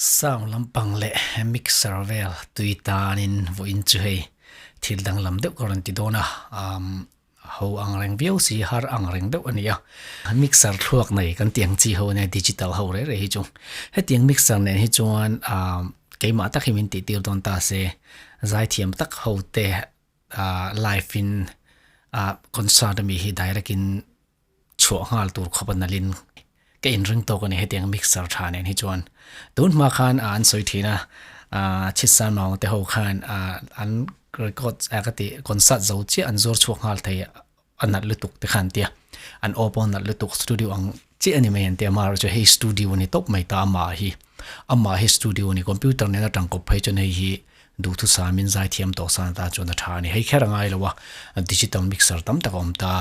Sound lampang leh mixer vel tui tanin vawiin chu hei thil danglam deuh ka rawn ti dawn a umm ho ang reng viau si har ang reng deuh a ni a mixer thluak nei kan tih ang chi ho ania digital ho reh reh hi chu hetiang mixer nen hi chuan ah keimah tak hi min tih tir dawn ta se zaithiam tak ho te ah live in ah concert ami hi direct in. chhuah nghal tur khawp a nalhin ka inring tawk a ni hetiang mixer tha nen hi chuan tun hma khan ah an sawi thin a ah chhitsan mawng te ho khan ah an record a ka tih concert zo chiah an zuar chhuak nghal thei a nalh lutuk te khan tia an aw pawh a nalh lutuk studio ang chiah a ni mai an tia amaherawhchu hei studio a ni tawp mai ta amah hi amah hi studio a ni computer nena tangkawp phei chuan hei hi Duhthusam in zaithiam tawh san atan chuan a tha a ni. Hei kher a ngai lo a, digital mixer tam tak a awm ta,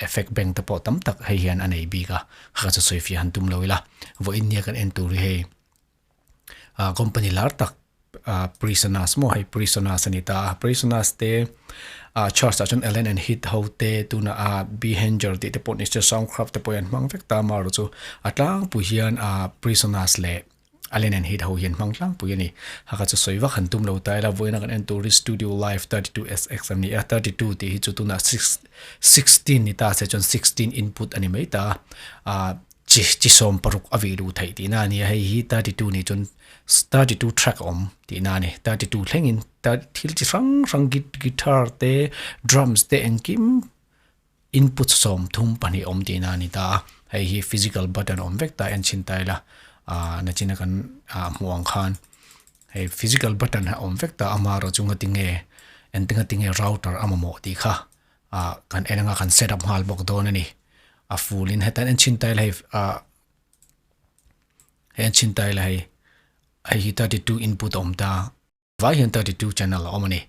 effect bank te pawh tam tak hei hian a nei bik a, kha chu sawi fiah han tum lo ila. Vawiin nia kan en tur hi hei company lar tak Presonus maw hei Presonus a ni ta a, Presonus te Charge ah chuan Allen and Heath ho te tunah Behringer tih te pawh ni se Soundcraft te pawh hi an hmang vek ta amaherawh chu a tlangpui hian Presonus leh A len en hit ho hian hmang tlangpui a ni. Haka chu sawi vak han tum lo ta ila, vawiina kan en tur hi Studio Live 32 SX a ni a, 32 tih hi chu tunah six sixteen ni ta se chuan 16 input a ni mai ta a, ah chi chi sawm paruk a vih luh theih tihna a ni a, hei hi 32 nih chuan 32 track a awm tihna a ni, 32 thlengin thil chi hrang hrang guitar te drums te engkim Input 32 awm tihna a ni ta a, hei hi physical button awm vek ta en chhin ta ila ah nachina kan ah hmuh ang khan hei physical button a awm vek ta amaherawh chu ngatinge engtin ngatinge router a mamawh tih kha ah kan en anga kan set up nghal bawk dawn a ni a full in heta en chhin ta ila hei ah en chhin ta ila hei hei hi 32 input a awm ta. Vai hian 32 channel a awm a ni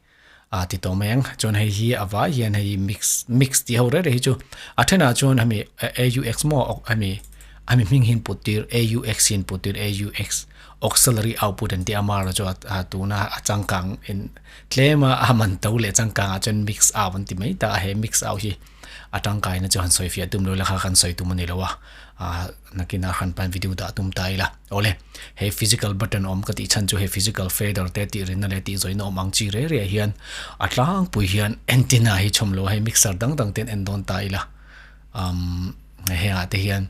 a ti tawh mai ang chuan hei hi a vai hian hei mix mix tih ho reh reh hi chu a thenah chuan hemi aux maw hemi hemi hming hi an put tir aux hi an put tir aux auxiliary output an tih a mar chu a tuna a changkang in tlem a a man to leh changkang ah chuan mix out an ti mai ta a he mix out hi a tangkaina chu han sawi fiah tum lo ila kha kan sawi tum a ni lo a ah nakinah hran pan video dah tum ta ila awle he physical button awm ka tih chhan chu he physical fader te tih rinna leh tih zawihna awm ang chi reh reh hian a tlangpui hian antenna hi chhawm lo a hei mixer dang dang ten en dawn ta ila umm hengah te hian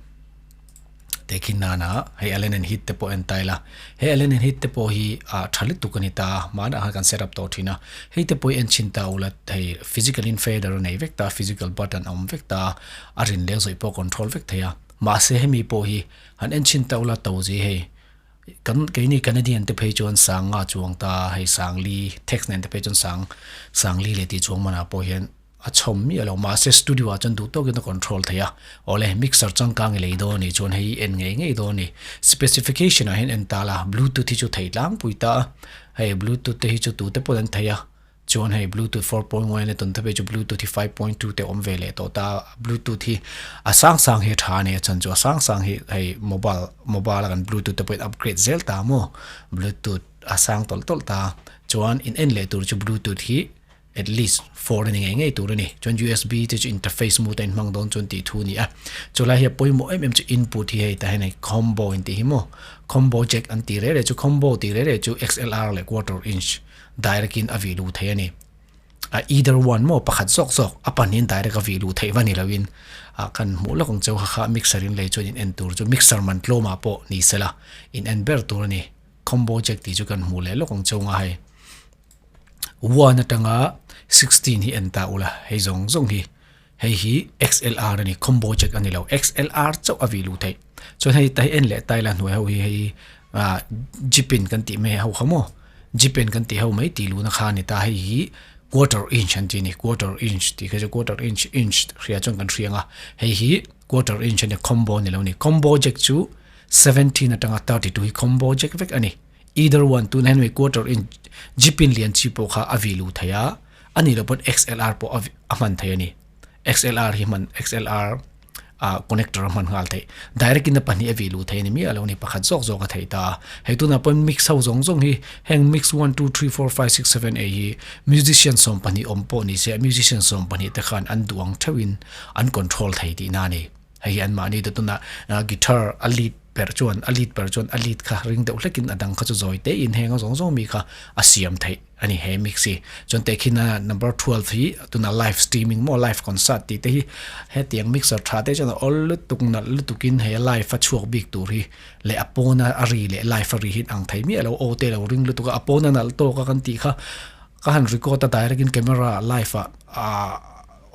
tehkhin nana hei Allen and Heath te pawh en ta ila he Allen and Heath te pawh hi ah tha lutuk a ni ta a hmanah khan kan set up tawh thin a hei te pawh hi en chhin ta ula hei physical in fader a nei vek ta physical button a awm vek ta a rin leh zawih pawh control vek thei a mahse hemi pawh hi han en chhin ta ula to zui hei kan keini Canadian te phei chuan sang nga chuang ta hei sang li tax nen te phei chuan sang sang li leh tih chuang manah pawh hian a chhawm miah lo mahse studio ah chuan duh tawkin a control thei a awle mixer changkang i lei dawn anih chuan hei en ngei ngei dawn a ni specification ah hian en ta la bluetooth hi chu thei tlangpui ta a hei bluetooth te hi chu tute pawh an thei a chuan hei bluetooth 4.1 a tawn ta phei chu bluetooth hi 5.2 te awm ve leh tawh ta bluetooth hi a sang sang hi a tha a ni a chhan chu a sang sang hi hei mobile mobile a kan bluetooth te pawhin upgrade zel ta maw bluetooth a sang tawlh tawlh ta chuan in en leh tur chu bluetooth hi at least 4 a ni ngei ngei tur a ni chuan usb te chu interface mute a inhmang dawn chuan tih thu a ni a chulai hi a pawimawh em em chu input hi hei tah hian hei combo intih hi maw combo jack an tih reh reh chu combo tih reh reh chu xlr leh quarter inch direct in a vih luh theih a ni a either one maw pakhat zawk zawk a pahnih in direct a vih luh theih va ni lo in ah kan hmuh lawk ang cheu kha kha mixer in lei chuan in en tur chu mixer man tlawm ah pawh ni sela in en ber tur a ni combo jack tih chu kan hmuh leh lawk ang cheu nga hei one atanga 16 hi en ta ula hei zawng zawng hi hei hi xlr a ni combo jack a ni lo xlr chauh a vih luh theih chuan hei ta hi en leh ta ila hnuai ho hi hei ah jeep in kan tih mai ho kha maw jeep in kan tih ho mai tih luhna kha a ni ta hei hi quarter inch an tih a ni quarter inch tih kha chu quarter inch inch hria chuan kan hria ang a hei hi quarter inch a ni combo a ni lo a ni combo jack chu 17 atanga 32 hi combo jack vek a ni either one tunah hian hei quarter inch jeep in lian chi pawh kha a vih luh theih a. A nih loh pawn XLR pawh a a hman thei a ni. XLR hi hman XLR ah connector a hman nghal theih. Direct in a pahnih a vih luh theih a ni miah lo a ni pakhat zawk zawk a theih ta a. Hei tunah pawn mix ho zawng zawng hi heng mix one two three four five six seven eight hi musician 12 awm pawh ni se musician 12 te khan an duh ang theuhin an control thei tihna a ni. Hei hi anmahni te tunah guitar a lead. ber chuan a lead ber chuan a lead kha ring deuh hlekin a dang kha chu zawi te in heng a zawng zawng mi kha a siam theih a ni he mix hi. Chuan tehkhin a number 12 hi tuna live streaming maw live concert tih te hi hetiang mixer tha te chuan a awl lutuk nalh lutukin he live a chhuak bik tur hi leh a pawna a ri leh live a ri hi ang thei miah lo aw te lo ring lutuk a a pawna nalh tawk a kan tih kha ka han record a direct in camera live ah ah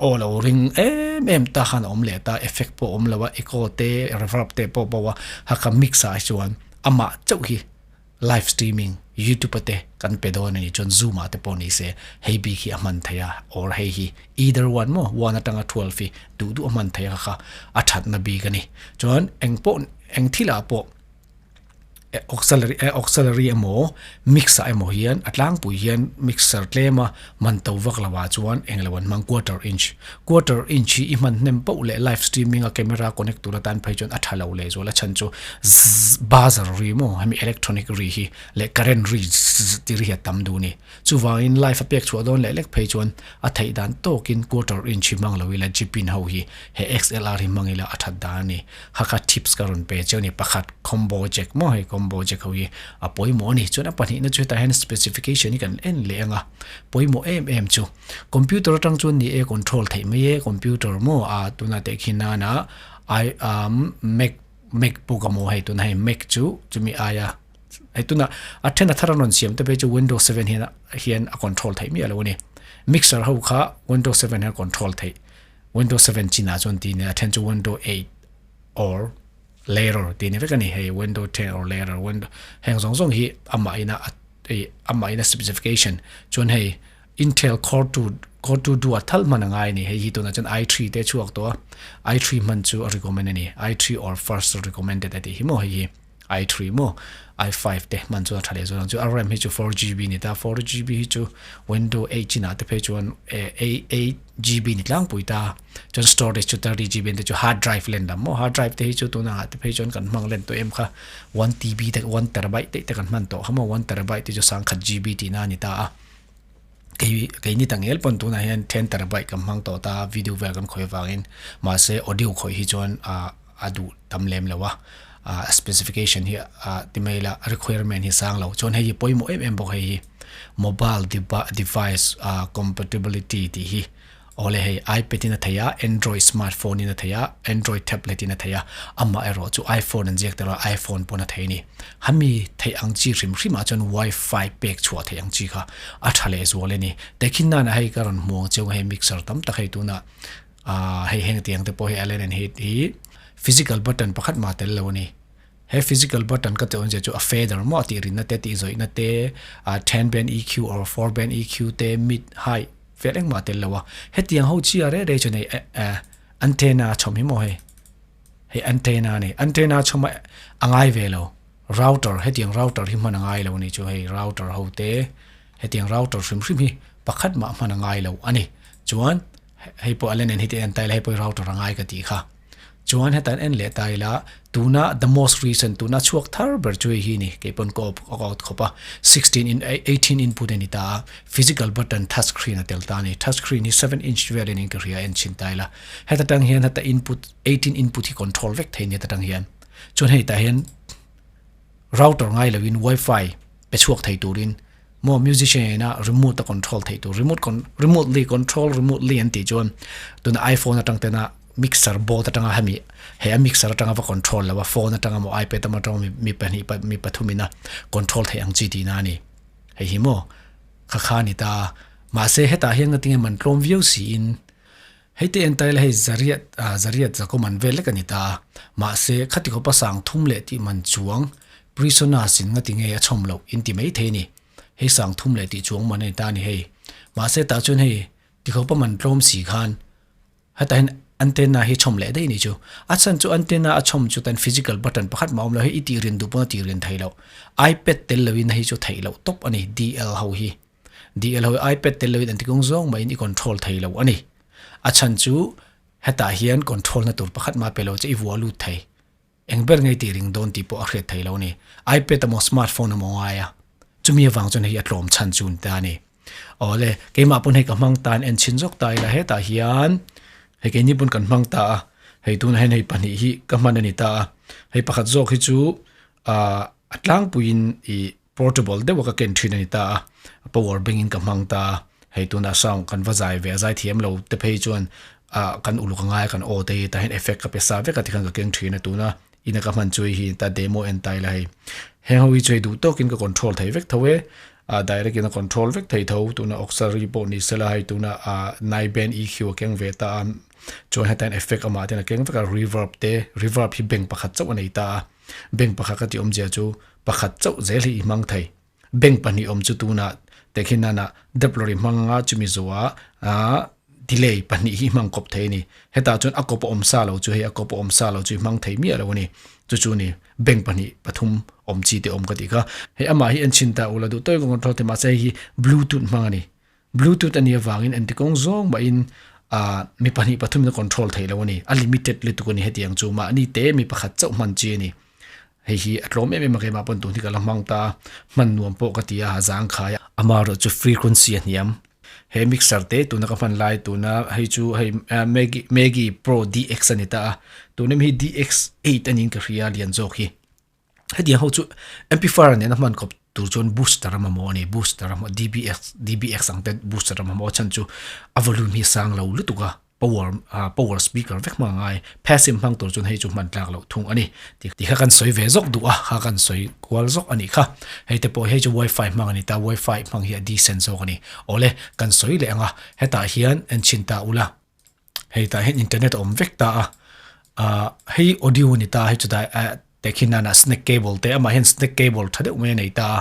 aw lo ring em em ta khan a awm leh ta effect pawh a awm lo a echo te reverb te pawh bo a hakha mix ah hi chuan amah chauh hi live streaming youtube a te kan pe dawn a nih chuan zoom ah te pawh ni se hei bik hi a hman theih a or hei hi either one maw one atanga 12 hi duh duh a hman theih a kha a thatna bik a ni chuan eng pawh eng thil ah pawh auxiliary auxiliary emaw mixer emaw hian a tlangpui hian mixer tlem a man to vak lo ah chuan englo an hmang quarter inch quarter inch hi i hman hnem poh leh live streaming a camera connect tur atan phei chuan a tha lo leh zual a chhan chu zzz buzzer ri maw hemi electronic ri hi leh current ri zzz tih ri hi a tam duh a ni chuvangin live a pek chhuah dawn leh lek phei chuan a theih dan tawkin quarter inch hi hmang lo ila gpin ho hi he xlr hi hmang ila a that dan a ni. Hakha tips ka rawn pe chiang a ni pakhat combo jack maw hei combo jack ho hi a pawimawh a ni chuan a pahnihna chu hetah hian specification hi kan en leh ang a pawimawh em em chu computer atang chuan ni e control theih mai e computer maw a tuna teh khi nana i um mac macbook amaw hei tuna hei mac chu chumi aia hei tuna a then a thar an rawn siam te phei chu windows 7 hian hian a control theih miah lo a ni mixer ho kha windows 7 hian a control theih. Windows 7 chinah chuan tih nia a then chu window 8 or later tih ni vek a ni hei window 10 or later window heng zawng zawng hi amah ina ei amah ina specification chuan hei Intel core 2 core 2 duo thal hman a ngai a ni hei hi tunah chuan i3 te chhuak tawh a i3 hman chu a recommend a ni i3 or first recommended a tih hi maw hei hi. I3 maw i5 te hman chuan a tha leh zawk ang chu a ram hi chu 4gb ni ta 4gb hi chu window 8 chinah te phei chuan 8gb ni tlangpui ta chuan storage chu 30gb te chu hard drive len lam maw hard drive te hi chu tuna ah te phei chuan kan hmang len tawh em kha 1tb te 1 terabyte te te kan hman tawh kha maw 1 terabyte te chu sangkhat gb tihna a ni ta a kei keini ta ngel pawn tunah hian 10 terabyte kan hmang tawh ta video vel kan khawih avangin mahse audio khawih hi chuan ah a duh tam lem lo a ah specification hi ah ti mai ila requirement hi sang lo chuan hei hi pawimawh em em bawk hei hi mobile device ah compatibility tih hi awle hei ipad in a thei a android smartphone in a thei a android tablet in a thei a amah erawh chu iphone an ziak tel a iphone pawn a thei a ni hami theih ang chi hrim hrim ah chuan wifi pek chhuah theih ang chi kha a tha leh zual a ni tehkhin nan ah hei ka rawn hmu ang chiang a hei mixer tam tak hei tunah Ahh hei heng tiang te pawh hi Allen and Heath hi physical button pakhat mah tel lo a ni. He physical button ka tih awmzia chu a fader maw a tih rinna te tih zawihna te ah 10 band EQ or 4 band EQ te mid high vel engmah tel lo a. Hetiang ho chi a reh reh chuan hei eh antenna a chhawm hi maw hei hei antenna a ni. Antenna a chhawm a a ngai ve lo router hetiang router hi hman a ngai lo a ni chu hei router ho te hetiang router hrim hrim hi pakhat mah hman a ngai lo a ni. Chuan. Hei pawh a la nen heti en ta ila hei pawh hi router a ngai ka tih kha. Chuan heta an en leh ta ila tuna the most recent tuna chhuak thar ber chu hei hi ni kei pawn ka awp ka awt khawp a 16 in 18 input a ni ta a physical button touch screen a tel ta a ni touch screen hi 7 inch vel in ka hria en chhin ta ila heta tang hian heta input 18 input hi control vek thei a ni heta tang hian chuan hei tah hian router ngai loin wifi pe chhuak thei turin maw musician ina remote a control theih tur remote con remotely control remotely an tih chuan tuna iphone atang tena mixer board atanga hemi he a mixer atanga va control lo a phone atanga maw ipad emaw atanga mi mi pahnih pa mi pathum ina control theih ang chi tihna a ni hei hi maw kha kha a ni ta mahse hetah hian ngatinge man tlawm viau siin Hei te en taila hei zariat ah zariat zakawm man vel lek a ni ta a, mahse khati khawpa sang thum leh tih man chuang prisoners in ngati nge a chhawm loh in ti mai thei a ni. Hei sang thum leh tih chuang man a ni ta a ni hei. Mahse tah chuan hei ti khawpa man tlawm si khan hetah hian antenna hi chhawm leh daih a ni chu. A chhan chu antenna a chhawm chu tan physical button pakhat mah a awm lo hei i tih rin duh pawn a tih rin theih loh. Ipad tel loin hei chu theih loh tawp a ni DL ho hi. DL ho hi iPad tel loin an ti kawng zawng maiin i control thei lo a ni. A chhan chu hetah hian control na tur pakhat mah pe lo che i vuah lut thei. Eng ber ngei tih ring dawn tih pawh a hriat thei lo a ni. iPad emaw smartphone emaw ngai a, chumi avang chuan hei a tlawm chhan chu ni ta a ni. Awle, keimah pawn hei ka hmang tan en chhin zawk ta ila hetah hian hei keini pawn kan hmang ta a, hei tunah hian hei pahnih hi ka hman a ni ta a. Hei pakhat zawk hi chu ah a tlangpuiin ih portable deuh a ka ken thin a ni ta a, power bank in ka hmang ta a, hei tunah sound kan va zai ve a zai thiam lo te phei chuan ah kan uluk a ngai a kan aw te hi tah hian effect ka pe sa vek a tikhan ka keng thin a tuna ina ka hman chu hei hi ta demo en ta ila hei heng ho hi chu hei duh tawkin ka control thei vek tho e ah direct in a control vek thei tho tuna auxiliary pawh ni sela hei tuna ah nai band EQ a keng ve ta a chuan heta hian effect amah ten a keng vek a reverb te reverb hi bank pakhat chauh a nei ta a bank pakhat ka tih awmzia chu pakhat chauh zel hi i hmang thei bank pahnih awm chu tunah tehkhin nana doubler i hmang anga chumi zuah ah delay pahnih hi i hmang kawp thei a ni hetah chuan a kawp a awm sa lo chu hei a kawp a awm sa lo chu i hmang thei miah lo a ni chu chu ni bank pahnih pathum awm chi te awm ka tih kha hei amah hi en chhin ta ula duh tawk in control thei mahse hei hi bluetooth hmang a ni bluetooth a nih avangin engti kawng zawng mahin ah mi pahnih pathum in a control theih lo a ni a limited lutuk a ni hetiang chu mahni te mi pakhat chauh hman chi a ni. Hei hi a tlawm em em a keimah pawn tun hi ka la hmang ta a, hman nuam pawh ka ti a, zang khai a. Amaherawh chu frequency a hniam. He mixer te tuna ka hman lai tuna hei chu hei Maggie Maggie Pro DX a ni ta a, tuna mi hi DX8 a niin ka hria a lian zawk hi. Hetiang ho chu amplifier nena hman kawp tur chuan booster a mamawh a ni, booster a DBX DBX ang te booster a mamawh a chhan chu a volume hi a sang lo lutuk a. Power ah power speaker vek hmang a ngai passive hmang tur chuan hei chu hman tlak loh thung a ni tih kha kan sawi ve zawk duh a kha kan sawi kual zawk a nih kha hei te pawh hei chu wifi hmang a ni ta wifi hmang hi a decent zawk a ni awle kan sawi leh ang a hetah hian en chhin ta ula hei tah hian internet a awm vek ta a ah hei audio a ni ta hei chutah ah Tehkhin nana snake cable te amah hian snake cable tha deuh mai a nei ta a,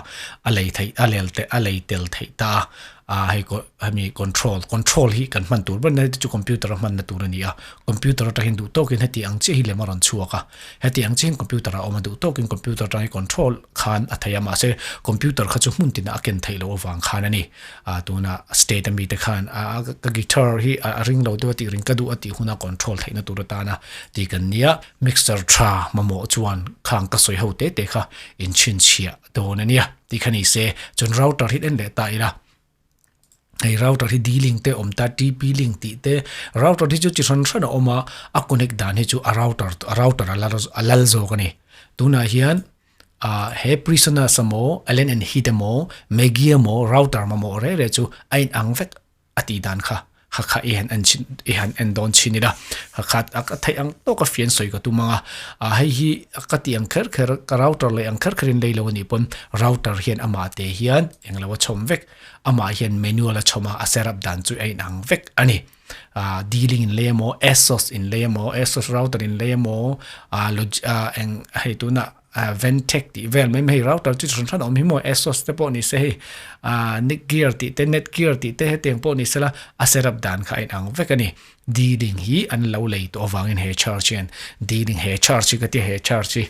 a lei theih a lel te a lei tel theih ta a, ah hei kaw hemi control control hi kan hman tur ber te chu computer a hmanna tur a ni a, computer atang hian duh tawkin heti ang chiah hi lem a rawn chhuak a, heti ang chiah hian computer ah a awm a duh tawkin computer atang hi control khan a thei a mahse computer kha chu hmun tinah a ken theih loh avang khan a ni. Ah tuna state ami te khan ah ka guitar hi a ring lo deuh a tih ring ka duh a tih huna control theihna tur atana tih kan nia. Mixer tha mamawh chuan khang ka sawi ho te te kha in chhinchhiah dawn a nia tih kha ni se chuan router hi en leh ta ila hei router hi D link te awm ta T P link tih te router hi chu chi hran hran a awm a a connect dan hi chu a router a router a a lal zawk a ni tunah hian ah he prisoners emaw Allen and Heath emaw Maggie emaw router mamawh reh reh chu a in ang vek. a tih dan kha kha kha i han en chhin i han en dawn chhin ila kha kha a theih ang tawk a fian sawi ka tum ang a ah hei hi ka tih ang kher kher ka router leh ang kher kher in lei lo a nih pawn router hian amah te hian englo a chhawm vek amah hian manual a chhawm a a setup dan chu a inang vek a ni ah dealing in lei emaw asos in lei emaw asos router in lei emaw ah log ah eng hei tunah ah Ventec tih vel mai mai hei router chu hran hran a awm hi maw Asus te pawh ni se hei ah Netgear tih te Netgear tih te hetiang pawh ni sela a setup dan kha a inang vek a ni D-Link hi an lo lei tawh avangin he church hian D-Link he church hi ka tia he church hi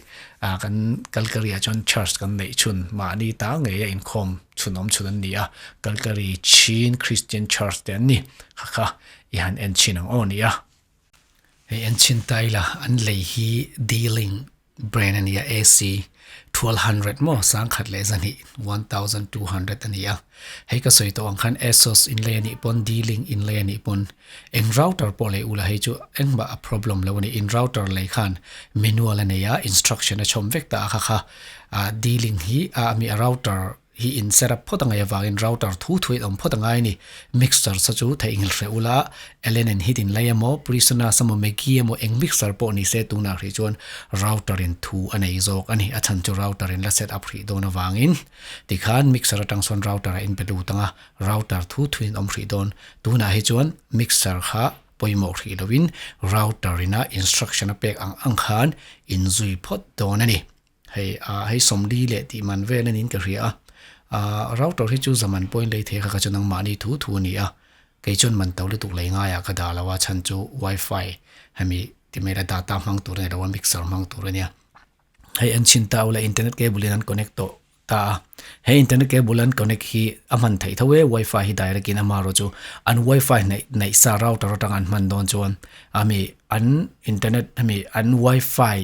ah kan Calgary ah chuan church kan neih chhun mahni ta ngei a inkhawm chhun awm chhun an ni a Calgary Chin Christian Church te an ni kha kha i han en chhin ang aw nia. Hei en chhin ta ila an lei hi D-Link brand a ni a AC 1200 maw sangkhat leh zahnih 1200 a ni a hei ka sawi tawh ang khan Asus in lei a nih pawn D-Link in lei a nih pawn eng router pawh lei ula hei chu engmah a problem lo a ni in router lei khan manual a nei a instruction a chhawm vek ta a kha kha ah D-Link hi a mi a router hi in set up phawt a ngaih avangin router thu thu in awm phawt a ngai a ni. Mixer sa chu theih nghilh hreh ula, Allen and Heath in lai emaw, Presonus emaw, Maggie emaw eng mixer pawh ni se tunah hrih chuan router in thu a nei zawk a ni. A chhan chu router in la set up hrih dawn avangin tikhan mixer atang sawn router a inpe lut ang a, router thu thu in awm hrih dawn. Tunah hi chuan mixer kha pawimawh hrih loin router ina instruction a pek ang ang khan in zui phawt dawn a ni. Hei ah hei sawmli leh tih man vel a niin ka hria a, ah router hi chu zaman pawhin lei thei kha kha chu nangmahni thu thu a ni a, kei chuan man to lutuk lei ngaiah ka dah lo a chhan chu wifi hemi ti mai la data hmang tur a ni lo a mixer hmang tur a nia. Hei an chhin ta ula internet cable in an connect tawh ta a, he internet cable an connect hi a hman theih tho e wifi hi direct in amaherawh chu an wifi neih neih sa router atanga an hman dawn chuan ami an internet hemi an wifi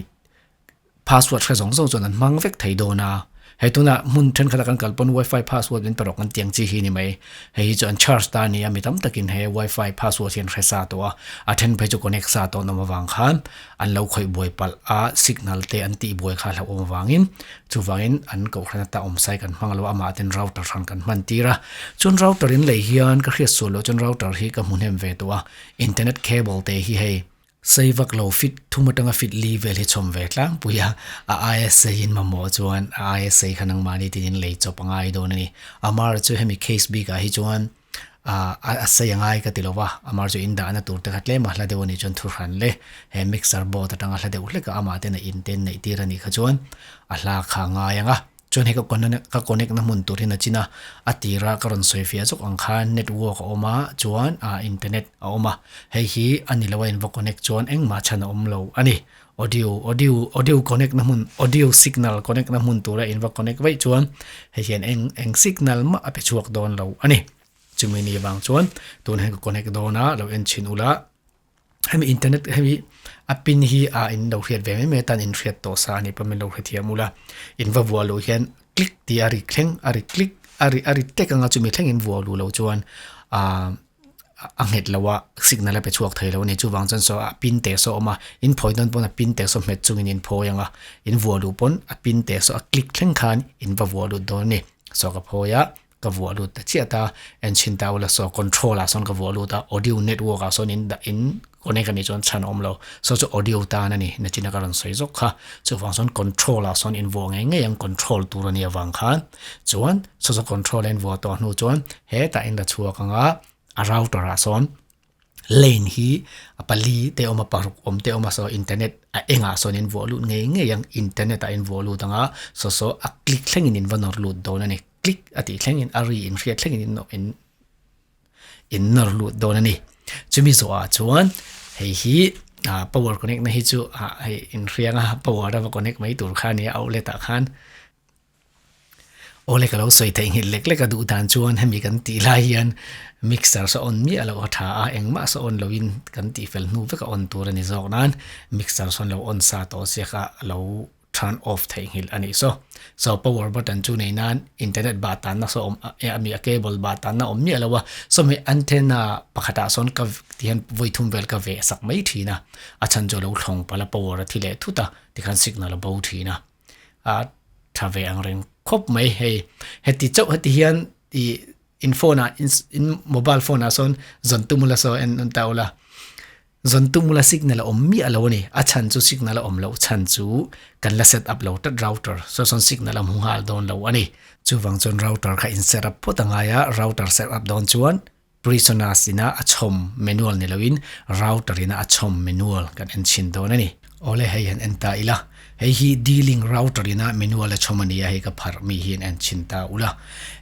password hre zawng zawng chuan an hmang vek thei dawn a, Hei tuna hmun thenkhat a kan kal pawn wifi password min pe rawh kan tiang chi hi ni mai. Hei hi chu an charge ta a ni a, mi tam takin he wifi password hi an hre sa tawh a, a then phei chu connect sa tawh an awm avang khan an lo khawih buai palh a, signal te an tih buai kha hlauhawm avangin chuvangin an kohhran ata awm sai kan hmang lo a, amah ten router hran kan hman tir a. Chuan router in lei hian ka hriat sual loh chuan router hi ka hmu hnem ve tawh a, internet cable te hi hei Sei vak lo fit thum atanga fit li vel hi chhawm ve tlangpui a, a aia seiin mamawh chuan a aia sei kha nangmahni tiin lei chawp a ngai dawn a ni. Amar chu hemi case bikah hi chuan a sei a ngai ka ti lo va, amar chu indahna tur te kha tlem a hla deuh a nih chuan thuhran le he mixer board atanga hla deuh hlek a amah ten a in ten neih tir a nih kha chuan a hla kha a ngai ang a. Chuan hei ka ka connect na hmun tur hi na chin a, a tira ka rawn sawi fiah zawk ang khan network a awm a chuan ah internet a awm a, hei hi a ni lo a in va connect chuan engmah chhan a awm lo a ni. Audio audio audio connect na hmun audio signal connect na hmun tura in va connect vaih chuan hei hian eng eng signal mah a pe chhuak dawn lo a ni. Chumi ni vang chuan tun hian ka connect dawn a lo en chhin ula. Hemi internet hemi a pin hi a in lo hriat ve mai mai atan in hriat tawh sa a ni pawh min lo hrethiam ula in va vuah loh hian click tih a ri thleng a ri click a ri a ri tek anga chumi thleng in vuah luh loh chuan ahh a nghet lo a signal a pe chhuak thei lo a ni chuvang chuan saw a pin teh saw a awm a in phawi dawn pawn a pin teh saw hmet chungin in phawi ang a in vuah luh pawn a pin teh saw a click thleng khan in va vuah lut dawn a ni saw ka phawi a. Ka vuah lut ta chiah ta, en chhin ta ula saw control ah sawn ka vuah lut a, audio network ah sawn in dah in connect a nih chuan chhan a awm lo, saw chu audio tan a ni, nachin a ka rawn sawi zawk kha, chuvang chuan control ah sawn in vuah ngei ngei ang control tur a nih avang khan chuan saw chu control a in vuah tawh hnu chuan hetah in la chhuak ang a, a router ah sawn. Lane hi a pali te awm a paruk awm te awm a saw internet a engah sawn in vuah lut ngei ngei ang internet ah in vuah lut ang a saw saw a click thlengin in va nawr lut dawn a ni click a tih thlengin a ri in hriat thlengin in in in nawr lut dawn a ni chumi zawhah chuan hei hi ah power connect na hi chu ah hei inhriang a power a va connect mai tur kha a ni a outlet ah khan. Awle ka lo sawi theih nghilh lek lek a duh dan chuan hemi kan tih lai hian mixer saw on miah loh a tha a, engmah saw on loin kan tih fel hnu vek a on tur a ni zawk nan mixer sawn lo on sa tawh siak a lo turn off theih nghilh a nih saw. So power button chu nei nan internet bah tanna saw awm a mi a cable bah tanna awm miah lo a, saw mi antenna pakhatah sawn ka ti hian vawi thum vel ka veh sak mai thin a, a chhan chu a lo thlawng palh a power a thi leh thut a tikhan signal a bo thin a. a tha ve ang reng khawp mai hei heti chauh heti hian ih in phone ah in mobile phone ah sawn zawn tum ula saw en ta ula zawn tum ula signal a awm miah lo a ni a chhan chu signal a awm loh chhan chu kan la set up lo tlat router saw sawn signal a hmu nghal dawn lo a ni chuvang chuan router kha in set up phawt a ngai a router set up dawn chuan Prisoners ina a chhawm manual ni loin router ina a chhawm manual kan en chhin dawn a ni. Awle hei han en ta ila, hei hi D-Link router ina manual a chhawm a ni a, hei ka pharh mi hian en chhin ta ula.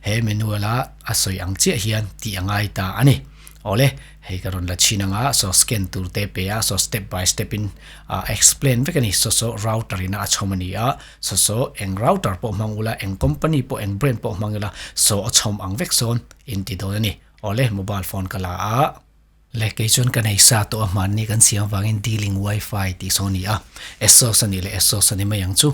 He manual a a sawi ang chiah hian tih a ngai ta a ni. Awle hei ka rawn la chhin anga saw scan tur te pe a, saw step by step in a explain vek a ni. Saw saw router ina a chhawm a ni a, saw saw eng router pawh hmang ula, eng company pawh eng brand pawh hmang ila saw a chhawm ang vek sawn In ti dawn a ni. Awle, mobile phone ka la a. Le, kei chuan ka nei sa tawh a, hmanni kan siam vangin D-Link Wi-Fi tih sawn a ni a. Asos a nih leh Asos a ni mai ang chu.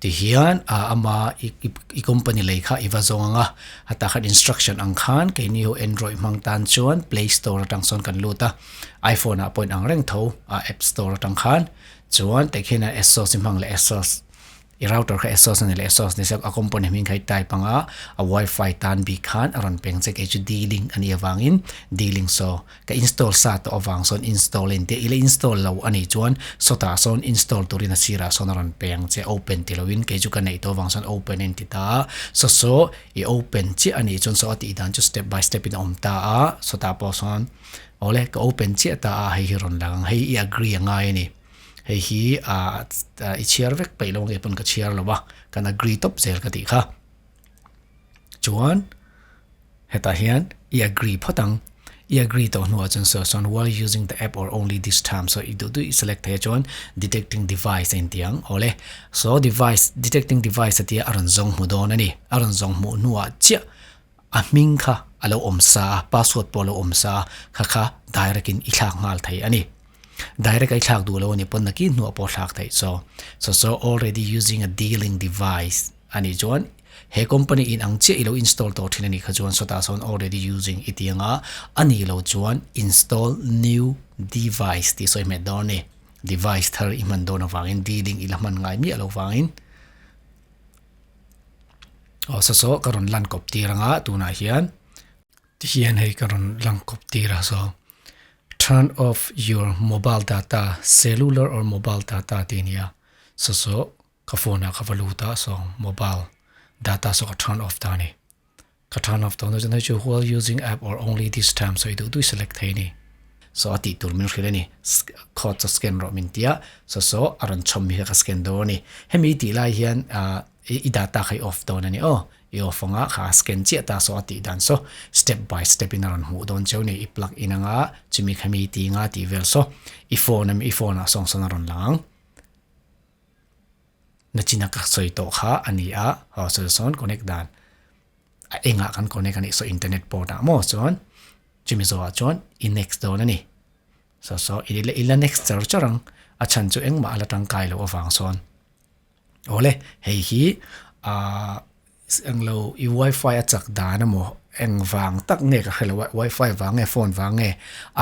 Tihian a ama i i company lei kha i va zawng ang a. Hetah khan instruction ang khan keini ho Android hmang tan chuan Play Store atang sawn kan lut a. iPhone ah pawhin ang reng tho a App Store atang khan. Chuan tikhian a Asos i hmang leh Asos. I router kha Asos a ni leh Asos ni se a company hming kha i type ang a, a wifi tan bik khan a rawn peng che kei chu D-Link a nih avangin D-Link saw ka install sa tawh avang sawn install a intia ila install lo a nih chuan sawtah sawn install turin a sirah sawn a rawn peng che open ti loin kei chu ka neih tawh avang sawn open a inti ta a, saw saw i open chiah a nih chuan saw a tih dan chu step by step in a awm ta a, sawtah pawh sawn awle ka open chiah ta a hei hi rawn lang ang hei i agree a ngai a ni. Hei hi ah i chhiar vek peih lo nge pawn ka chhiar lo a, kan agree tawp zel ka tih kha. Chuan hetah hian i agree phawt ang, i agree tawh hnuah chuan saw sawn while using the app or only this time saw i duh duh i select thei a chuan detecting device a inti ang awle. Saw device detecting device a tia a rawn zawng hmu dawn a ni, a rawn zawng hmuh hnuah chiah a hming kha a lo awm sa a, password pawh a lo awm sa a, kha kha direct in i thlak nghal thei a ni. Direct a i thlak duh lo a nih pawn nakin hnuah pawh thlak theih chaw. So so already using a D-Link device a nih chuan. He company in ang chiah i lo install tawh thin a nih kha chuan sawtah sawn already using i ti anga a nih loh chuan install new device tih sawi hmet dawn a ni. Device thar i hman dawn avangin D-Link i la hman ngai miah loh vangin aw saw saw ka rawn lan kawp tir anga tunah hian tihian hei ka rawn lang kawp tir a saw turn off your mobile data cellular or mobile data tih a ni a saw saw Ka phone ah ka va lut a so mobile data saw ka turn off ta a ni. Ka turn off tawh hnu chuan hei chu while using app or only this time saw i duh duh i select thei a ni. So a tih tur min hrilh a ni. Code chu scan rawh min ti a, so so a rawn chhawm hi kha ka scan dawn a ni. Hemi i tih lai hian ah i data kha i off dawn a ni aw. I off anga kha a scan chiah ta so a tih dan saw step by step in a rawn hmuh dawn cheu a ni. I plug in anga chumi kha mi ti anga tih vel saw i phone ami i phone ah sawng sawn a rawn lang ang. Nachina ka sawi tawh kha a ni a, aw sawi sawn connect dan a engah kan connect a nih saw internet port ah maw chuan chumi zawhah chuan i next dawn a ni. Saw saw i la i la next char char ang a chhan chu engmah a la tangkai loh avang sawn. Awle hei hi ahh Englo i wifi a chak dan emaw engvang tak nge ka hrelo a wifi vang nge phone vang nge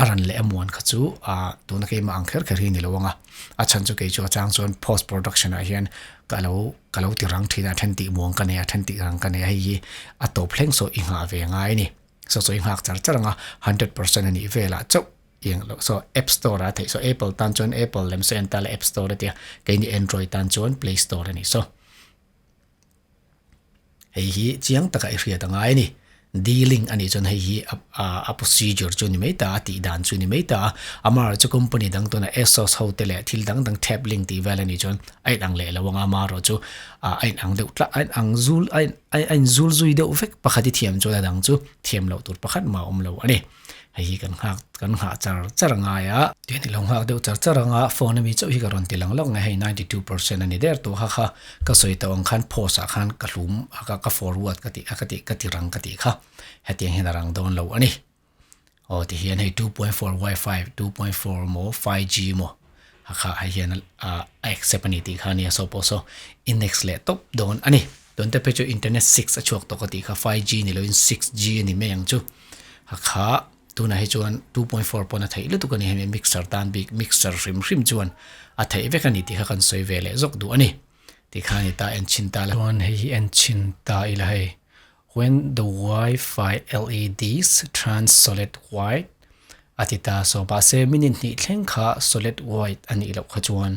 a ran leh amuan kha chu ah tuna keimah ang kher kher hi a ni lo ang a a chhan chu kei chu a chang chuan post production ah hian ka lo ka lo ti rang thin a then tih muang ka nei a then tih rang ka nei a hei hi a tawp thleng saw i nghah ve ngai a ni saw saw i nghak char char ang a hundred percent a nih velah chauh eng loh saw app store ah a theih saw apple tan chuan apple lem saw en ta la app store a tia keini android tan chuan play store a ni saw. Hei hi chiang taka i hriat a ngai a ni. Dealing a nih chuan hei hi a procedure chu a ni mai ta a, tih dan chu a ni mai ta a. Amaherawhchu company dang tuna Asos ho te leh thil dang dang tap link tih vel a nih chuan a inang leh lo ang a, amaherawhchu a inang deuh tlat a inang zul a a inzul zui deuh vek pakhat i thiam chuan a dang chu thiam loh tur pakhat mah a awm lo a ni. Hei hi kan nghak kan nghah char char a ngai a. Tihian i lo nghak deuh char char ang a, phone ami chauh hi ka rawn ti lang lawk nge hei 92% a ni der tawh kha kha ka sawi tawh ang khan post ah khan ka hlum a ka ka forward ka tih a ka tih ka ti rang ka tih kha hetiang hian a rang dawn lo a ni. Aw tihian hei 2.4 wifi 2.4 maw 5G maw a kha hei hian a a accept a ni tih kha a nia saw pawh saw index leh tawp dawn a ni. Tun te phei chu internet 6 a chhuak tawh ka tih kha 5G ni loin 6G a ni mai ang chu. A kha tunah hi chuan 2.4 pawn a theih lutuk a ni hemi mixer tan bik mixer hrim hrim chuan a theih vek a ni tih kha kan sawi ve leh zawk duh a ni tih kha a ni ta en chhin ta la. Chuan hei hi en chhin ta ila hei when the wifi LEDs turn solid white a ti ta so mahse minute hnih thleng kha solid white a nih loh kha chuan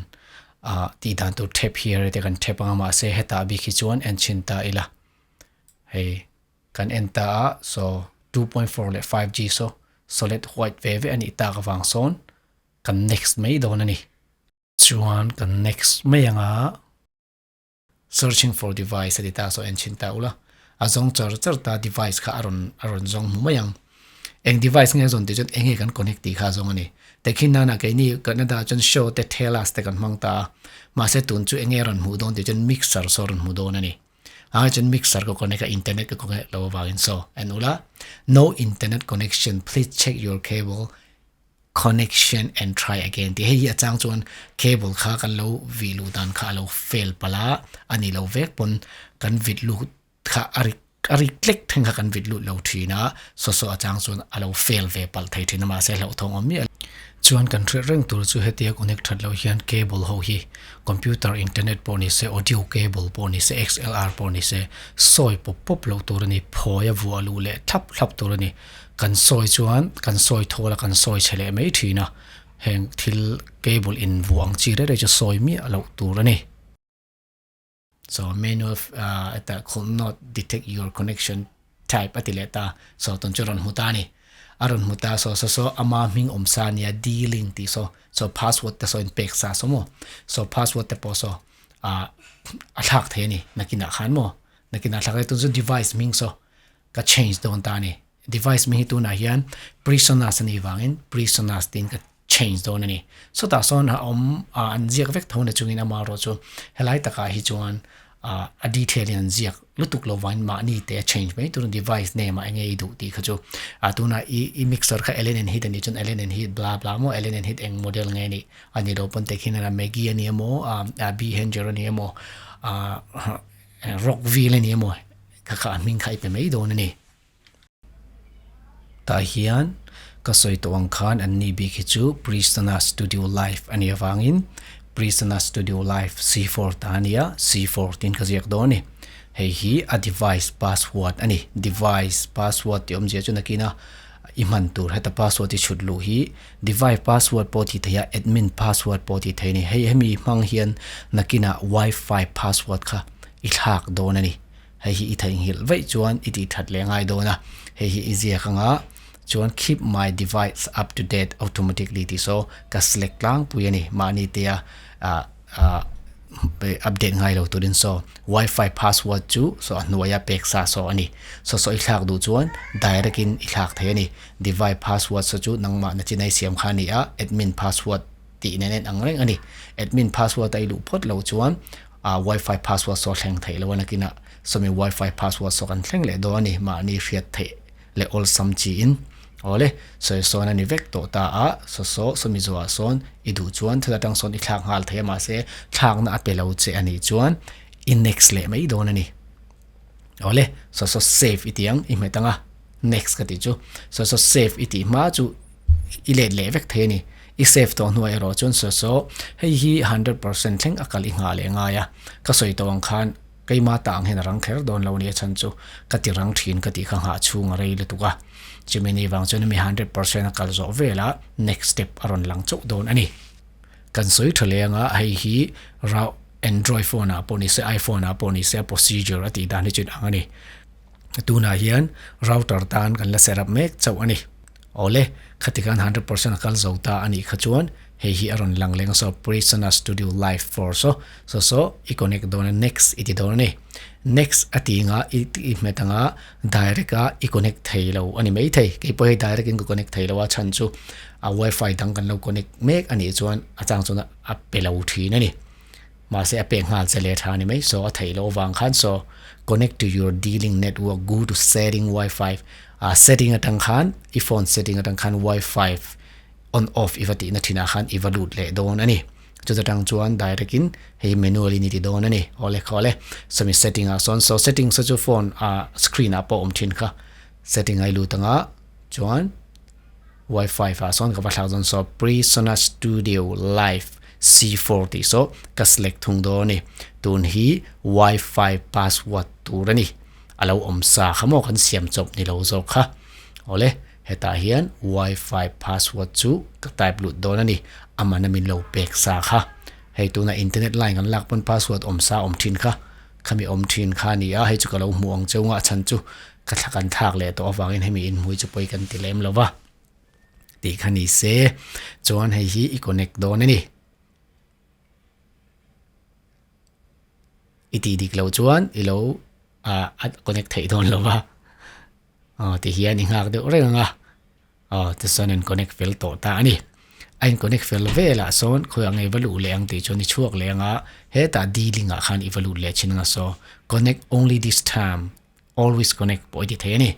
ah tih dan tur tap here te kan tap anga mahse hetah bik hi chuan en chhin ta ila hei. Kan en ta a, so 2.4 leh 5G saw solid white ve ve a nih tak avang sawn kan next mai dawn a ni. Chuan kan next mai ang a, searching for device a ti ta, so en chhin ta ula, a zawng char char ta device kha a rawn a rawn zawng hmu mai ang. Eng device nge a zawn tih chuan eng nge kan connect tih kha a zawng a ni. Tehkhin nana keini Canada chuan show te Thelas te kan hmang ta a, mahse tun chu eng nge a rawn hmuh dawn tih chuan mixer saw a rawn hmu dawn a ni. Ai chuan mixer ka connect a internet ka connect lo avangin so en ula no internet connection please check your cable connection and try again tih hei hi a chang chuan cable kha kan lo vih luh dan kha a lo fail palh a a ni lo vek pawn kan vit lut kha a ri a ri tlek thleng kha kan vit lut lo thin a saw saw a chang chuan a lo fail ve palh thei thin a mahse hlauhthawng awm miah Chuan kan hriat reng tur chu hetia connect that loh hian cable ho hi computer internet pawh ni se audio cable pawh ni se XLR pawh ni se sawi pawp pawp loh tur a ni phawi a vuah luh leh thlap thlap tur a ni kan sawi chuan kan sawi thawl a kan sawi chhe leh mai thin a heng thil cable in vuah ang chi reng reng chu sawi miah loh tur a ni. So manual hetah could not detect your connection type a ti leh ta so tun chu rawn hmu ta a ni a rawn hmu ta so so so ama hming awm sa ania dealing tih saw so password te saw in pek sa saw maw so password te pawh saw ah a thlak thei a ni nakinah khan maw nakinah thlak thei tun chu device hming saw ka change dawn ta a ni device hming hi tunah hian prisoners a nih vangin prisoners tiin ka change dawn a ni. Sawtah sawn a awm ah an ziak vek tho na chungin amaherawh chu helai takah hi chuan ah a detail in an ziak lutuk lo vangin mahni te a change mai tur device name ah enge i duh tih kha chu ah tunah i i mixer kha Allen and Heath a nih chuan Allen and Heath bla bla maw Allen and Heath eng model nge nih a ni lo pawn tehkhin a Maggi a ni emaw ah Behringer a ni emaw ah Rockville a ni emaw. Kha kha a hming kha i pe mai dawn a ni. Tah hian ka sawi tawh ang khan an ni bik hi chu Prisana Studio Live a nih avangin Prisana Studio Live C4 ta a nia, C4 tiin ka ziak dawn a ni. Hei hi a device password a ni. Device password tih awmzia chu nakina i hman tur heta password i chhut luh hi device password pawh tih theih a, admin password pawh tih theih a ni. Hei hemi hmang hian nakinah wifi password kha i thlak dawn a ni. Hei hi i theihnghilh vaih chuan i tih that leh ngai dawn a, hei hi i ziak anga chuan keep my device up to date automatically tih saw ka select tlangpui a ni mahni tia ah ah update ngai lo turin saw wifi password chu saw a hnuaia pek sa saw a ni saw saw i thlak duh chuan direct in i thlak thei a ni device password saw chu nangmah na chinai siam kha a ni a admin password tih nen en ang reng a ni admin password a i luh phawt loh chuan ah wifi password saw thleng theih lo a nakinah sawmi wifi password saw kan thleng leh dawn a ni mahni hriat theih leh awlsam chiin awle sawi sawn a ni vek tawh ta a saw saw sawmi zawhah sawn i duh chuan thil atang sawn i thlak nghal thei a mahse thlakna a pe lo che a nih chuan i next leh mai dawn a ni awle saw saw save i tih ang i hmet ang a next ka tih chu saw saw save i tih hma chu i let leh vek thei a ni. I save tawh hnuah erawh chuan saw saw hei hi 100% thleng a kal i nghah leh ngai a, ka sawi tawh ang khan keima ta ang hian a rang kher dawn lo nia chhan chu ka ti rang thin ka tih kha nghah chhung a rei lutuk a, chumi ni vang chuan hemi 100% a kal zawh velah next step a rawn lang chauh dawn a ni. Kan sawi tha leh anga hei hi rau Android phone ah pawh ni se iPhone ah pawh ni se a procedure a tih dan hi chu inang a ni. Tunah hian router tan kan la set up mek chauh a ni. Awle, khati khan 100% a kal zo ta a nih kha chuan hei hi a rawn lang leng a saw Prisana Studio Live for saw saw saw i connect dawn a next i ti dawn a ni. Next a ti anga i i hmet anga direct a i connect thei lo a ni mai thei. Kei pawh hei direct in ka connect thei lo a chhan chu a wifi dang kan lo connect mek a nih chuan a chang chuan a pe lo thin a ni. Mahse a pek nghal che leh tha a ni mai so a theih loh avang khan so connect to your dealing network go to setting wifi ah setting atang khan i phone setting atang khan wifi on off i va tihna thinah khan i va lut leh dawn a ni chuta tang chuan direct in hei manual in i ti dawn a ni awle khawle sawmi setting ah sawn so setting saw chu phone ah screen ah pawh awm thin kha setting a i lut anga chuan. Wifi ah sawn ka va thlak dawn saw Presonus Studio Live C4 tih saw ka select thung dawn a ni. Tun hi wifi password tur a ni. A lo awm sa kha maw kan siam chawp ni lo zawk kha. Awle hetah hian wifi password chu ka type lut dawn a ni. A man a min lo pek sa kha. Hei tuna internet line kan lak pawn password awm sa awm thin kha. Khami awm thin kha a ni a, hei chu ka lo hmuh ang cheu nga a chhan chu. Ka thla kan thlak leh tawh avangin hemi inhmui chu pawi kan ti lem lo va tih kha ni se chuan hei hi i connect dawn a ni. I tih dik loh chuan i lo ah a connect theih dawn lo va aw ti hian i nghak deuh reng ang a. Aw tichuan in connect fel tawh ta a ni. A in connect fel velah sawn khawiah nge i va luh leh ang tih chuan i chhuak leh ang a, hetah dealing ah khan i va lut leh thin ang a saw connect only this time always connect pawh i ti thei a ni.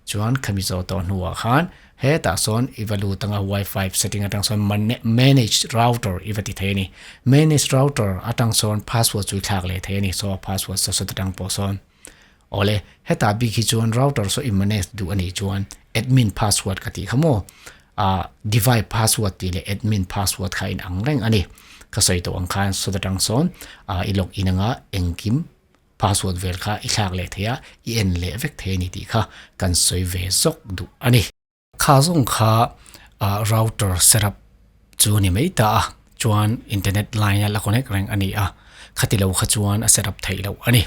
Chuan khami zawh tawh hnuah khan hetah sawn i va lut ang a wifi setting atang sawn manage router i va ti thei a ni. Manage router atang sawn password chu i thlak leh thei a ni saw a password saw sawt atang pawh sawn. Awle, hetah bik hi chuan router saw i manage duh a nih chuan admin password ka tih kha maw? Ah device password tih leh admin password kha a inang reng a ni. Ka sawi tawh ang khan sawt atang sawn ah i log in anga engkim password vel kha i thlak leh thei a, i en leh vek thei a ni tih kha kan sawi ve zawk duh a ni. Kha zawng kha ah router setup chu a ni mai ta a, chuan internet line a la connect reng a ni a, khati lo kha chuan a setup theih loh a ni.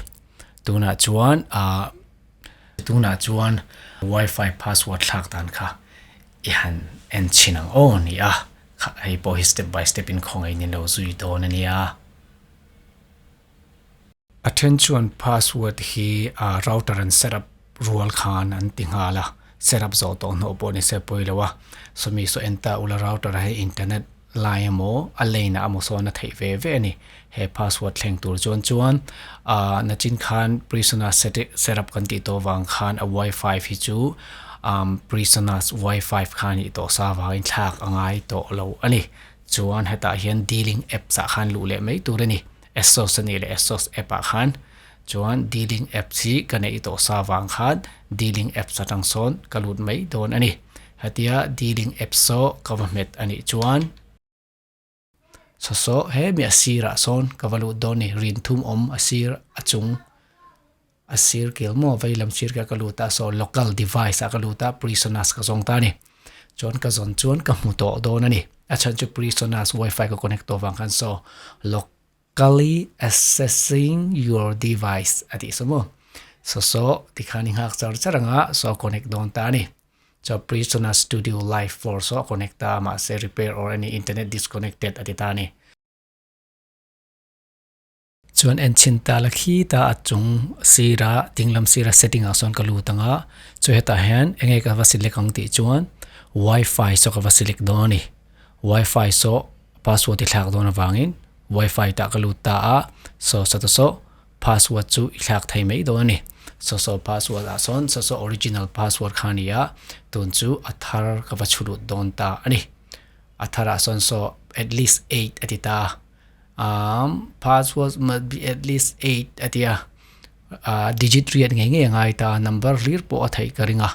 Tunah chuan ah tunah chuan wifi password thlak dan kha i han en chhin ang aw ni a, hei pawh hi step by step in khawngaih in lo zui dawn a nia. A then chuan password hi ah router an set up rual khan an ti nghal a, set up zawh tawh hnawh pawh ni se pawi lo a, sawmi saw en ta ula router hi internet lai emaw a lane ah emaw sawn a theih ve ve a ni, he password thleng tur chuan chuan ah nachin khan prisoner set up kan tih tawh vang khan a wifi hi chu umm prisoners wifi kha a nih tawh sa vangin thlak a ngai tawh lo a ni, chuan hetah hian dealing apps ah khan luh leh mai tur a ni. Asos a nih leh Asos app ah khan. Chuan D-Link apps hi ka neih tawh sa vang khan D-Link apps atang sawn ka lut mai dawn a ni. Hetia D-Link apps saw ka va hmet a nih chuan saw saw hemi a sirah sawn ka va lut dawn a ni. Rin thum awm a sir a chung a sir kil maw vei lam sir kha ka lut a saw local device ah ka lut a Presonus ka zawng ta a ni. Chuan ka zawn chuan ka hmu tawh dawn a ni. A chhan chu Presonus wifi ka connect tawh vang khan saw local Kali accessing your device a tih saw maw? Saw saw tikhan i nghak char char anga saw a connect dawn ta a ni. Chuan Presonus Studio Live 4 saw a connect ta a mahse repair or any internet disconnected a ti ta a ni. Chuan en chhin ta la khi ta a chung sira dinglam sira setting ah sawn ka lut anga chu hetah hian enge ka va select ang tih chuan wifi saw ka va select dawn a ni. Wifi saw password i thlak dawn avangin wifi tah ka lut ta a, saw saw ta saw password chu i thlak thei mai dawn a ni. Saw saw password ah sawn saw saw original password kha a ni a, tun chu a thar ka va chhu lut dawn ta a ni. A thar ah sawn saw at least eight a ti ta a, umm password must be at least eight a ti a, ah digit riat ngei ngei a ngai ta, number hlir pawh a theih ka ring a,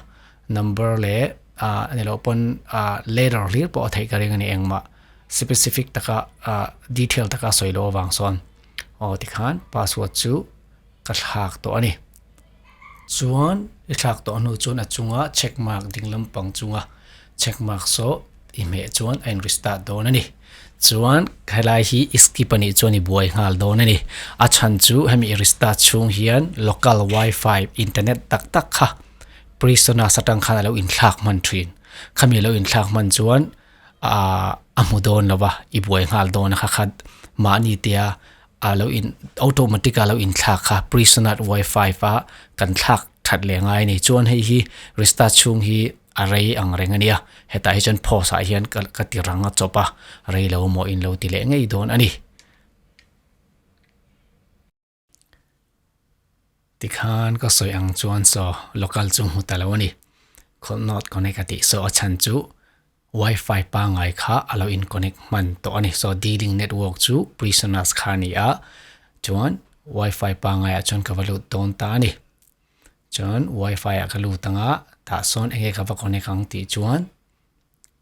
number leh ah ni loh pawn ah letter hlir pawh a theih ka ring a ni engmah. Specific taka ah detail taka sawi loh avang sawn aw tikhan password chu ka thlak tawh a ni. Chuan i thlak tawh hnu chuan a chunga check mark ding lampang chunga check mark saw i hmeh chuan a in restart dawn a ni. Chuan helai hi i skip a nih chuan i buai nghal dawn a ni. A chhan chu hemi i restart chhung hian local wifi internet tak tak kha Presonus atang khan a lo inthlak hman thin. Khami a lo inthlak hman chuan. Ahh a hmu dawn lo va, i buai nghal dawn a kha khat mahni tia a lo in automatic a lo inthlak kha presonus wifi a kan thlak that leh ngai a ni. Chuan hei hi restart chhung hi a rei ang reng a nia, hetah hi chuan pause ah hian ka ka ti rang a chawp a, rei lo maw in lo ti leh ngei dawn a ni. Tikhan ka sawi ang chuan saw local chu hmu ta lo a ni. Could not connect a tih saw a chhan chu wifi pangngai kha a lo in connect hman tawh a ni. Saw D-Link network chu Presonus kha a ni a, chuan wifi pangngai ah chuan ka va lut dawn ta a ni. Chuan wifi ah ka lut ang a, tah sawn enge ka va connect ang tih chuan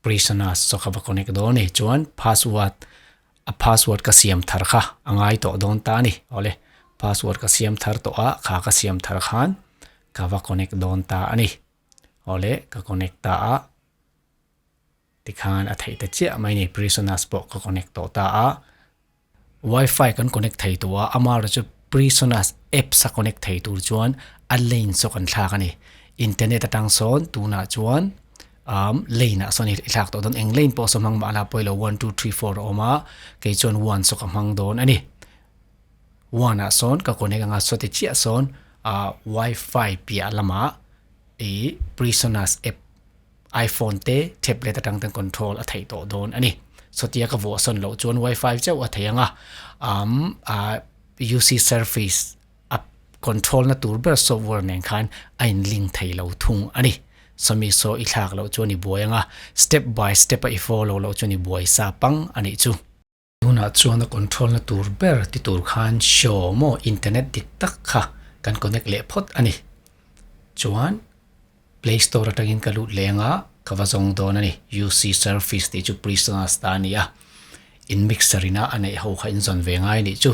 Prisoners chu ka va connect dawn a ni. Chuan password a password ka siam thar kha a ngai tawh dawn ta a ni. Awle password ka siam thar tawh a, kha ka siam thar khan ka va connect dawn ta a ni. Awle ka connect ta a, tikhan a theih ta chiah mai a ni. Prisoners pawh ka connect tawh ta a. Wifi kan connect thei tawh a, amaherawhchu chu Presonus apps a connect thei tur chuan a lane saw kan thlak a ni. Internet atang sawn tunah chuan umm lane ah sawn i thlak tawh dawn eng lane pawh saw hmang mahla pawilo one two three four a awm a, kei chuan one saw ka hmang dawn a ni. One ah sawn ka connect anga sawti chiah sawn ah wifi piah lamah ih Presonus app iPhone te tablet atang ten control a theih tawh dawn a ni. Sawtia ka vuah sawn loh chuan wifi chauh a thei ang a, umm ah UC Surface a control na tur ber software nen khan a in link thei lo thung a ni. Sawmi saw i thlak loh chuan i buai ang a, step by step a i follow loh chuan i buai sa pang a nih chu. Tunah chuan a control na tur ber ti tur khan show maw internet dik tak kha kan connect leh phawt a ni. Chuan play store atangin ka lut leng a, ka va zawng dawn a ni. UC Surface tih chu Presonus ta a ni a, in mixer ina a neih ho kha in zawn ve ngai a nih chu.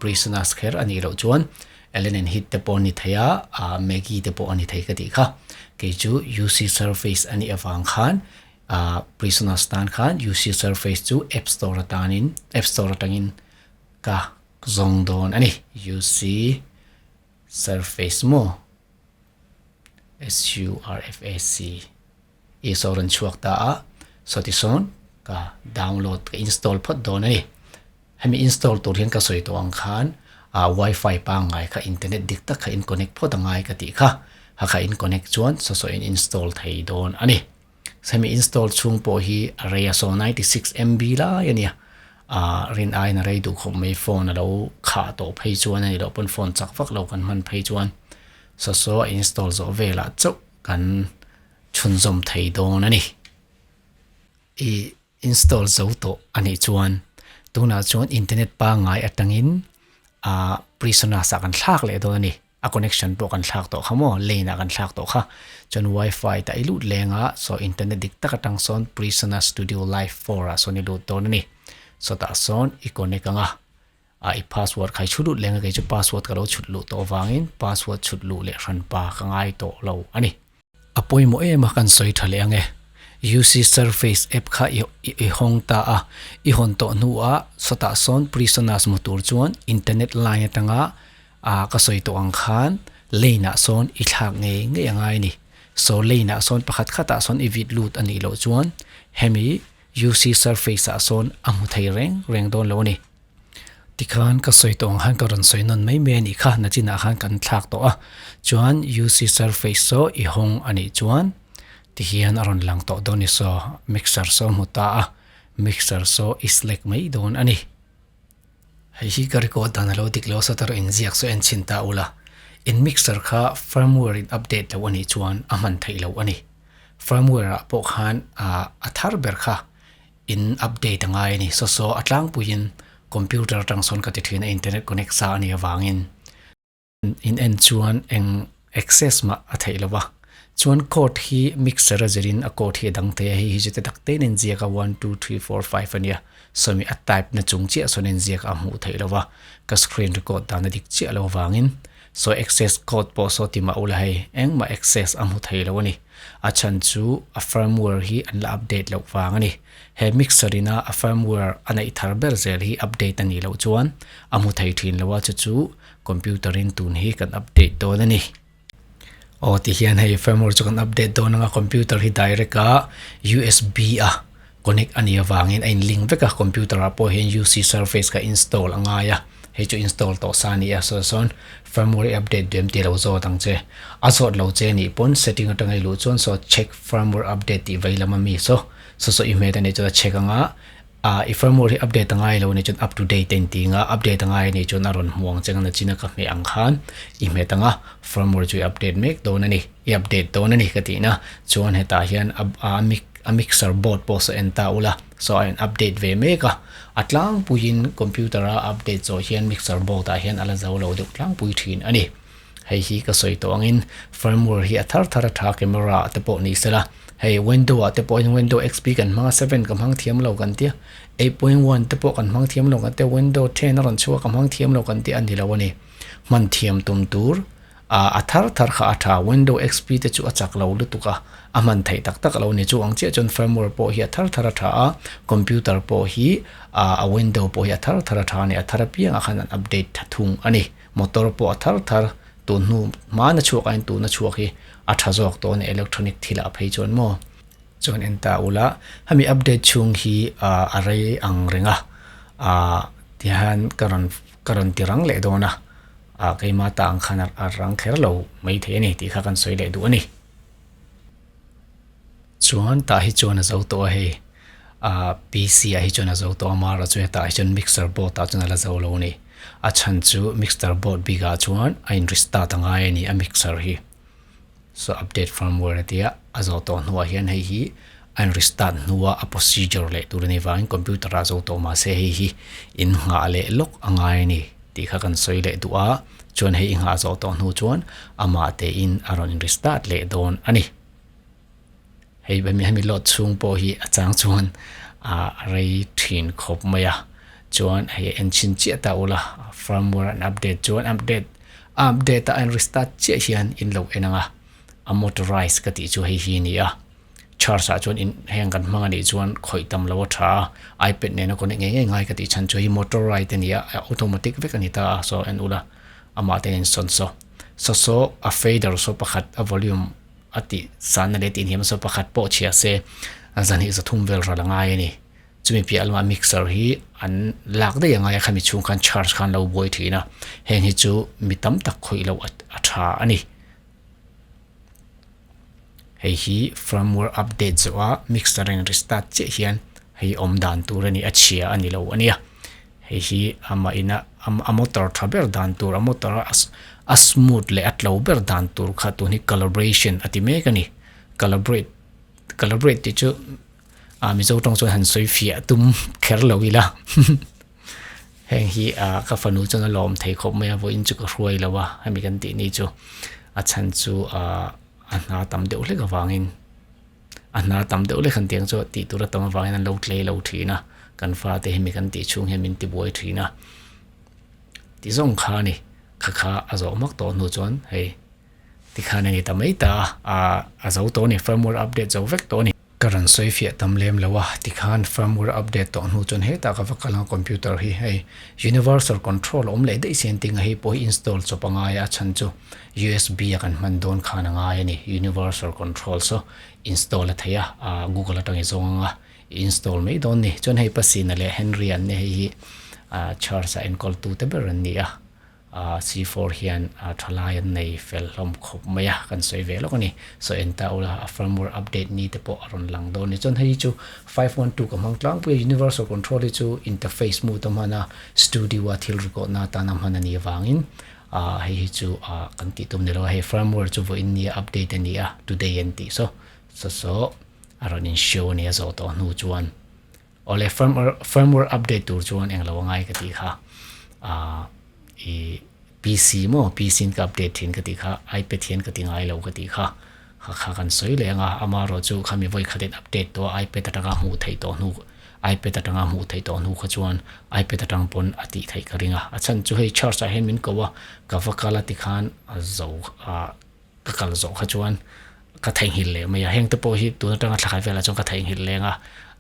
Presonus kher a nih loh chuan Allen and Heath te pawh a ni thei a, ah Maggie te pawh a ni thei ka tih kha. Kei chu UC Surface a nih avang khan Ah Prisoners tan khan UC Surface chu App Store atanin App Store atangin ka zawng dawn a ni. UC Surface maw S U R F A C E saw rawn chhuak ta a, saw tisawn ka download ka install phawt dawn a ni. Hemi install tur hian ka sawi tawh ang khan ah wifi pangngai kha internet dik tak kha in connect phawt angai ka tih kha. Ha kha in connect chuan saw saw in install thei dawn a ni. Hemi install chhung pawh hi a rei a saw 96 MB lai a nia ah rin aiin a rei duh khawp mai phone a lo khah tawh phei chuan a ni loh pawn phone chak vak lo kan hman phei chuan saw saw a install zawh velah chauh kan chhunzawm thei dawn a ni. I install zo tawh a nih chuan tunah chuan internet pangngai atangin ah. Presonus ah kan thlak leh dawn a ni. A connection pawh kan thlak tawh kha maw, lane ah kan thlak tawh kha. Chuan wifi tah i lut leng a, saw internet dik tak atang sawn Presonus Studio Live 4 ah sawn i lut dawn a ni. Sawtah sawn i connect ang a, a i password kha i chhut lut leng a, kei chu password ka lo chhut luh tawh avangin password chhut luh leh hranpa ka ngai tawh lo a ni. A pawimawh em a kan sawi tha leh ang e. UC Surface app kha i i hawng ta a, i hawn tawh hnuah sawtah sawn Presonus hmu tur chuan internet line atanga a ka sawi tawh ang khan lane ah sawn i thlak ngei ngei a ngai a ni. So lane ah sawn pakhat khatah sawn i vit lut a nih loh chuan hemi UC Surface ah sawn a hmu thei reng reng dawn lo a ni. Tikhan ka sawi tawh ang khan ka rawn sawi nawn mai mai a nih kha, nachinah khan kan thlak tawh a, chuan UC Surface saw i hawng a nih chuan tihian a rawn lang tawh dawn i saw mixer saw hmu ta a, mixer saw i select mai dawn a ni. Hei hi ka record dan a lo dik lo sawt a rawn inziak saw en chhin ta ula, in mixer kha firmware in update loh a nih chuan a hman theih loh a ni. Firmware ah pawh khan a thar ber kha In update a ngai a ni. Saw saw a tlangpuiin computer atang sawn ka ti thin a, internet connect sa a nih avangin in en chuan eng access mah a theih lo va. Chuan code hi mixer a zirin a code hi a dang thei a, hei hi chu te tak tein a inziak a one two three four five a nia. Sawmi a type na chung chiah sawn a inziak a hmuh theih lo va, ka screen record dan a dik chiah lo avangin saw access code pawh saw ti mah ula hei engmah access a hmu thei lo a ni. A chhan chu a firmware hi an la update loh vang a ni. He mixer ina a firmware a neih thar ber zel hi update a nih loh chuan a hmu thei thin lo a, chu chu computer in tun hi kan update dawn a ni. Aw ti hian hei firmware chu kan update dawn anga computer hi direct a USB a connect a nih avangin a in link vek a, computer ah pawh hian UC surface kha install a ngai a, hei chu install tawh sa a ni a, saw sawn firmware i update duh em tih lo zawt ang che, a zawt lo che anih pawn setting atanga i luh chuan saw check firmware update tih vei lam ami saw saw saw i hmet a nih chuan a check anga ah i firmware hi update a ngai lo anih chuan up to date a inti anga update a ngai anih chuan a rawn hmu ang che anga nachina ka hmeh ang khan i hmet anga firmware chu i update mek dawn a ni i update dawn a ni ka tihna chuan hetah hian a mic a mixer board pawh saw en ta ula saw a in update ve mek a a tlangpuiin computer a update zawh hian mixer board ah hian a la zo lo deuh tlangpui thin a ni hei hi ka sawi tawh angin firmware hi a thar thar a tha camera ah te pawh ni sela hei window ah te pawh hian window xp kan hmang a seven ka hmang thiam lo kan tia 8.1 te pawh kan hmang thiam lo kan tia window 10 a rawn chhuak a ka hmang thiam lo kan tia a ni lo a ni hman thiam tum tur Ah a thar thar kha a tha, Window XP te chu a chak lo lutuk a, a hman theih tak tak lo ni. Chu ang chiah chuan firmware pawh hi a thar thar a tha a, computer pawh hi ah a window pawh hi a thar thar a tha a ni, a thar apiangah khan an update tha thung a ni. Motor pawh a thar thar tun hnu hmana chhuak aiin tuna chhuak hi a tha zawk tawh a ni electronic thilah phei chuan maw. Chuan en ta ula, hemi update chhung hi ah a rei ang reng a, ah tihian ka rawn ka rawn ti rang leh dawn a. Ah keimah ta ang khan a rang kher lo mai thei a ni tih kha kan sawi leh duh a ni. Chuan tah hi chuan a zo tawh a hei ah PC ah hi chuan a zo tawh a mara chu hetah hi chuan mixer board ah chuan a la zo lo a ni. A chhan chu mixer board bik ah chuan a in restart a ngai a ni a mixer hi. So update firmware a tia a zawh tawh hnuah hian hei hi a in restart hnua a procedure leh tur a ni vangin computer ah zo tawh mahse hei hi in nghah leh lawk a ngai a ni tih kha kan sawi leh duh a chuan hei i nghah zawh tawh hnu chuan amah te in a rawn in restart leh dawn a ni. Hei hemi load chhung pawh hi a chang chuan a rei thin khawp mai a chuan hei a en chhin chiah ta ula firmware an update chuan update a update a an restart chiah hian in lo en ang a a motorize ka tih chu hei hi a ni a charge ah chuan in heng kan hmang a nih chuan khawih tam lo a tha a ipad nena connect ngei ngei ngai ka tih chhan chu hei motorite a ni a automatic vek a ni ta a saw en ula amah te in sawn saw saw saw a fader saw pakhat a volume a tih sanna leh tih hniam saw pakhat pawh chhia se a zahnih zathum vel ral a ngai a ni chumi piah lamah mixer hi an lak daih a ngai a khami chhung khan charge khan lo buai thin a heng hi chu mi tam tak khawih loh a tha a ni hei hi firmware update zawh a mixer in restart chiah hian hei awm dan tur a ni a chhia a ni lo a nia. Hei hi amah ina a motor tha ber dan tur a motor a a smooth leh a tlo ber dan tur kha tun hi calibration a ti mek a ni calibrate calibrate tih chu ah mizo tawng chuan han sawi fiah tum kher lo ila. Heng hi ah ka fanu chuan a lawm thei khawp mai a vawiin chu ka hruai lo a hemi kan tih ni chu a chhan chu ah a hna tam deuh hlek avangin a hna tam deuh hlek han tih ang chu tih tur a tam avangin an lo tlei lo thin a kan fate hemi kan tih chhung hian min ti buai thin a ti zawng kha a ni kha kha a zawh hmak tawh hnu chuan hei tikhan a ni ta mai ta a ah a zo tawh a ni firmware update zo vek tawh a ni. Ka rawn sawi fiah tam lem lo a, tikhan firmware update tawh hnu chuan hetah ka va kal ang computer hi hei universal control a awm leh daih sian tinga hei pawh hi install chawp a ngai a, a chhan chu usb a kan hman dawn khan a ngai a ni, universal control saw install a theih a, ah google atang i zawng ang a i install mai dawn ni, chuan hei Pasina leh Henry an ni hei hi ah church ah enkawl tu te ber an ni a. C4 hian thalai an nei fel hlawm khawp mai a, kan sawi ve lawk a ni. Saw en ta ula, a firmware update ni te pawh a rawn lang dawn a ni. Chuan hei hi chu 512 ka hmang tlangpui a, universal control hi chu interface mode a hman a, studio a thil rikawhna atana hman a nih avangin hei hi chu kan tih tum ni lo a, hei firmware chu vawiin nia update a ni a, today an tih saw saw saw a rawn in show a ni a zawh tawh hnu chuan. Awle firmware update tur chuan englo a ngai ka tih kha ah i PC maw PC in ka update thin ka tih kha ipad hian ka ti ngai lo ka tih kha kha kha kan sawi leh ang a amaherawh chu khami vawi khatin update tawh a ipad atanga hmuh theih tawh hnu ipad atanga hmuh theih tawh hnu kha chuan ipad atang pawn a tih theih ka ring a a chhan chu hei charge ah hian min ko a ka va kal a tikhan a zo ah ka kal zawh kha chuan ka theihnghilh leh mai a heng te pawh hi tun atanga thla khat velah chuan ka theihnghilh leng a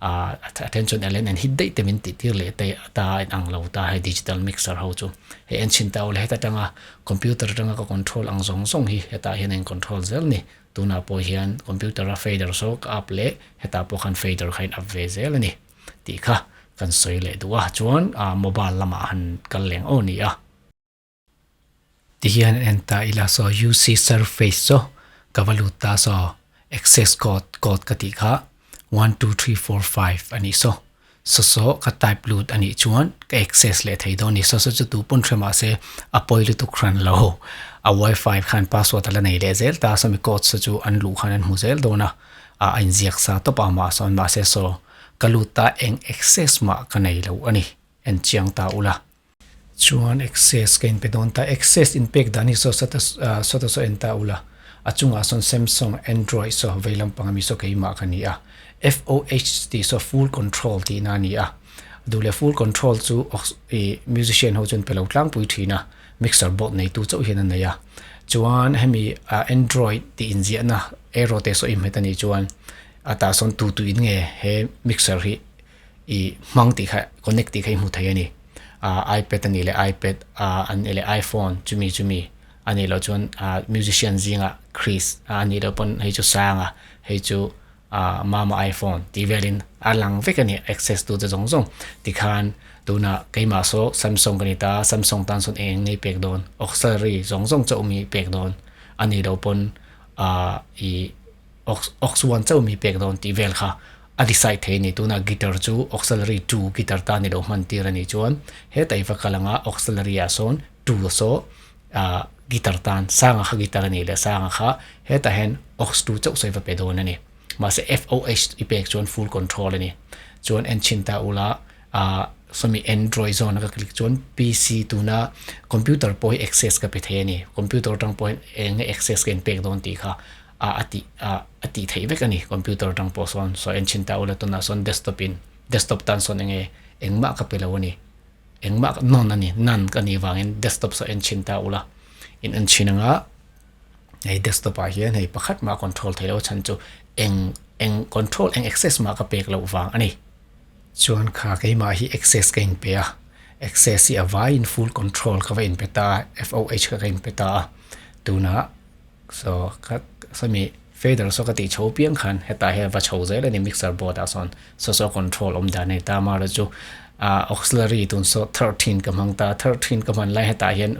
ah a then chuan Ellen an hit daih te min tih tir leh te ta a inang lo ta hei digital mixer ho chu hei en chhin ta ula heta tanga computer atanga ka control ang zawng zawng hi hetah hian a in control zel a ni tunah pawh hian computer a fader saw ka up leh hetah pawh khan fader kha a in up ve zel a ni tih kha kan sawi leh duh a chuan ah mobile lamah han kal leng aw ni a. Tihian en ta ila saw UC surface saw ka va lut ta saw access code code ka tih kha 12345 a nih saw saw saw ka type lut a nih chuan ka access leh thei dawn a ni saw saw chu tu pawn hre mahse a pawi lutuk hran lo a wifi khan password a la nei leh zel ta saw mi code saw chu an luh khan an hmu zel dawn a a inziak sa tawp a mah sawn mahse saw ka lut ta eng access mah ka nei lo a ni en chiang ta ula. Chuan access ka inpe dawn ta, access inpek dan hi saw sawta sawta saw en ta ula, a chungah sawn Samsung Android saw vei lampang ami saw keimah ka ni a, FOH tih saw full control tihna a ni a, duh leh full control chu ih musician ho chuan pe lo tlangpui thin a, mixer board neitu chauh hian a nei a, chuan hemi Android tih inziahna arrow te saw i hmet a nih chuan a tah sawn tu tuin nge he mixer hi i hmang tih kha connect tih kha i hmu thei a ni ah ipad a nih leh ipad ah an nih leh iphone chumi chumi a nih loh chuan ah musician zingah Chris a nih loh pawn hei chu Sanga hei chu ah mama iphone tih velin a lang vek a ni access tu te zawng zawng tikhan tunah keimah saw Samsung ka ni ta Samsung tan sawn eng eng nge i pek dawn auxiliary zawng zawng chauh mi pek dawn a nih loh pawn ah ih aux aux one chauh mi pek dawn tih vel kha a decide thei a ni. Tunah guitar chu auxiliary two guitar tan i lo hman tir a nih chuan hetah i va kal anga auxiliary ah sawn two saw ah guitar tan sanga kha guitar a nih leh sanga kha hetah hian aux two chauh saw i va pe dawn a ni. Mahse F O H i pek chuan full control a ni. Chuan en chhin ta ula ah sawmi android zawn a ka click chuan P C tuna computer pawh hi access ka pe thei a ni. Computer atang pawh hian eng nge access ka inpek dawn tih kha ah a tih ah a tih theih vek a ni computer atang pawh sawn saw en chhin ta ula tunah sawn desktop in desktop tan sawn enge engmah ka pe lo a ni engmah none a ni none ka nih vangin desktop saw en chhin ta ula in en chhin anga hei desktop ah hian hei pakhat mah control theih loh a chhan chu eng eng control eng access mah ka pek loh vang a ni chuan kha keimah hi access ka inpe a access hi a vaiin full control ka va inpe ta a F O H kha ka inpe ta a tunah. Saw kha sawmi fader saw ka tih chho piang khan hetah hian va chho zel a ni mixer board ah sawn saw saw control awm dan a ni ta amaherawh chu ah auxiliary tun saw 13 ka hmang ta 13 ka hman lai hetah hian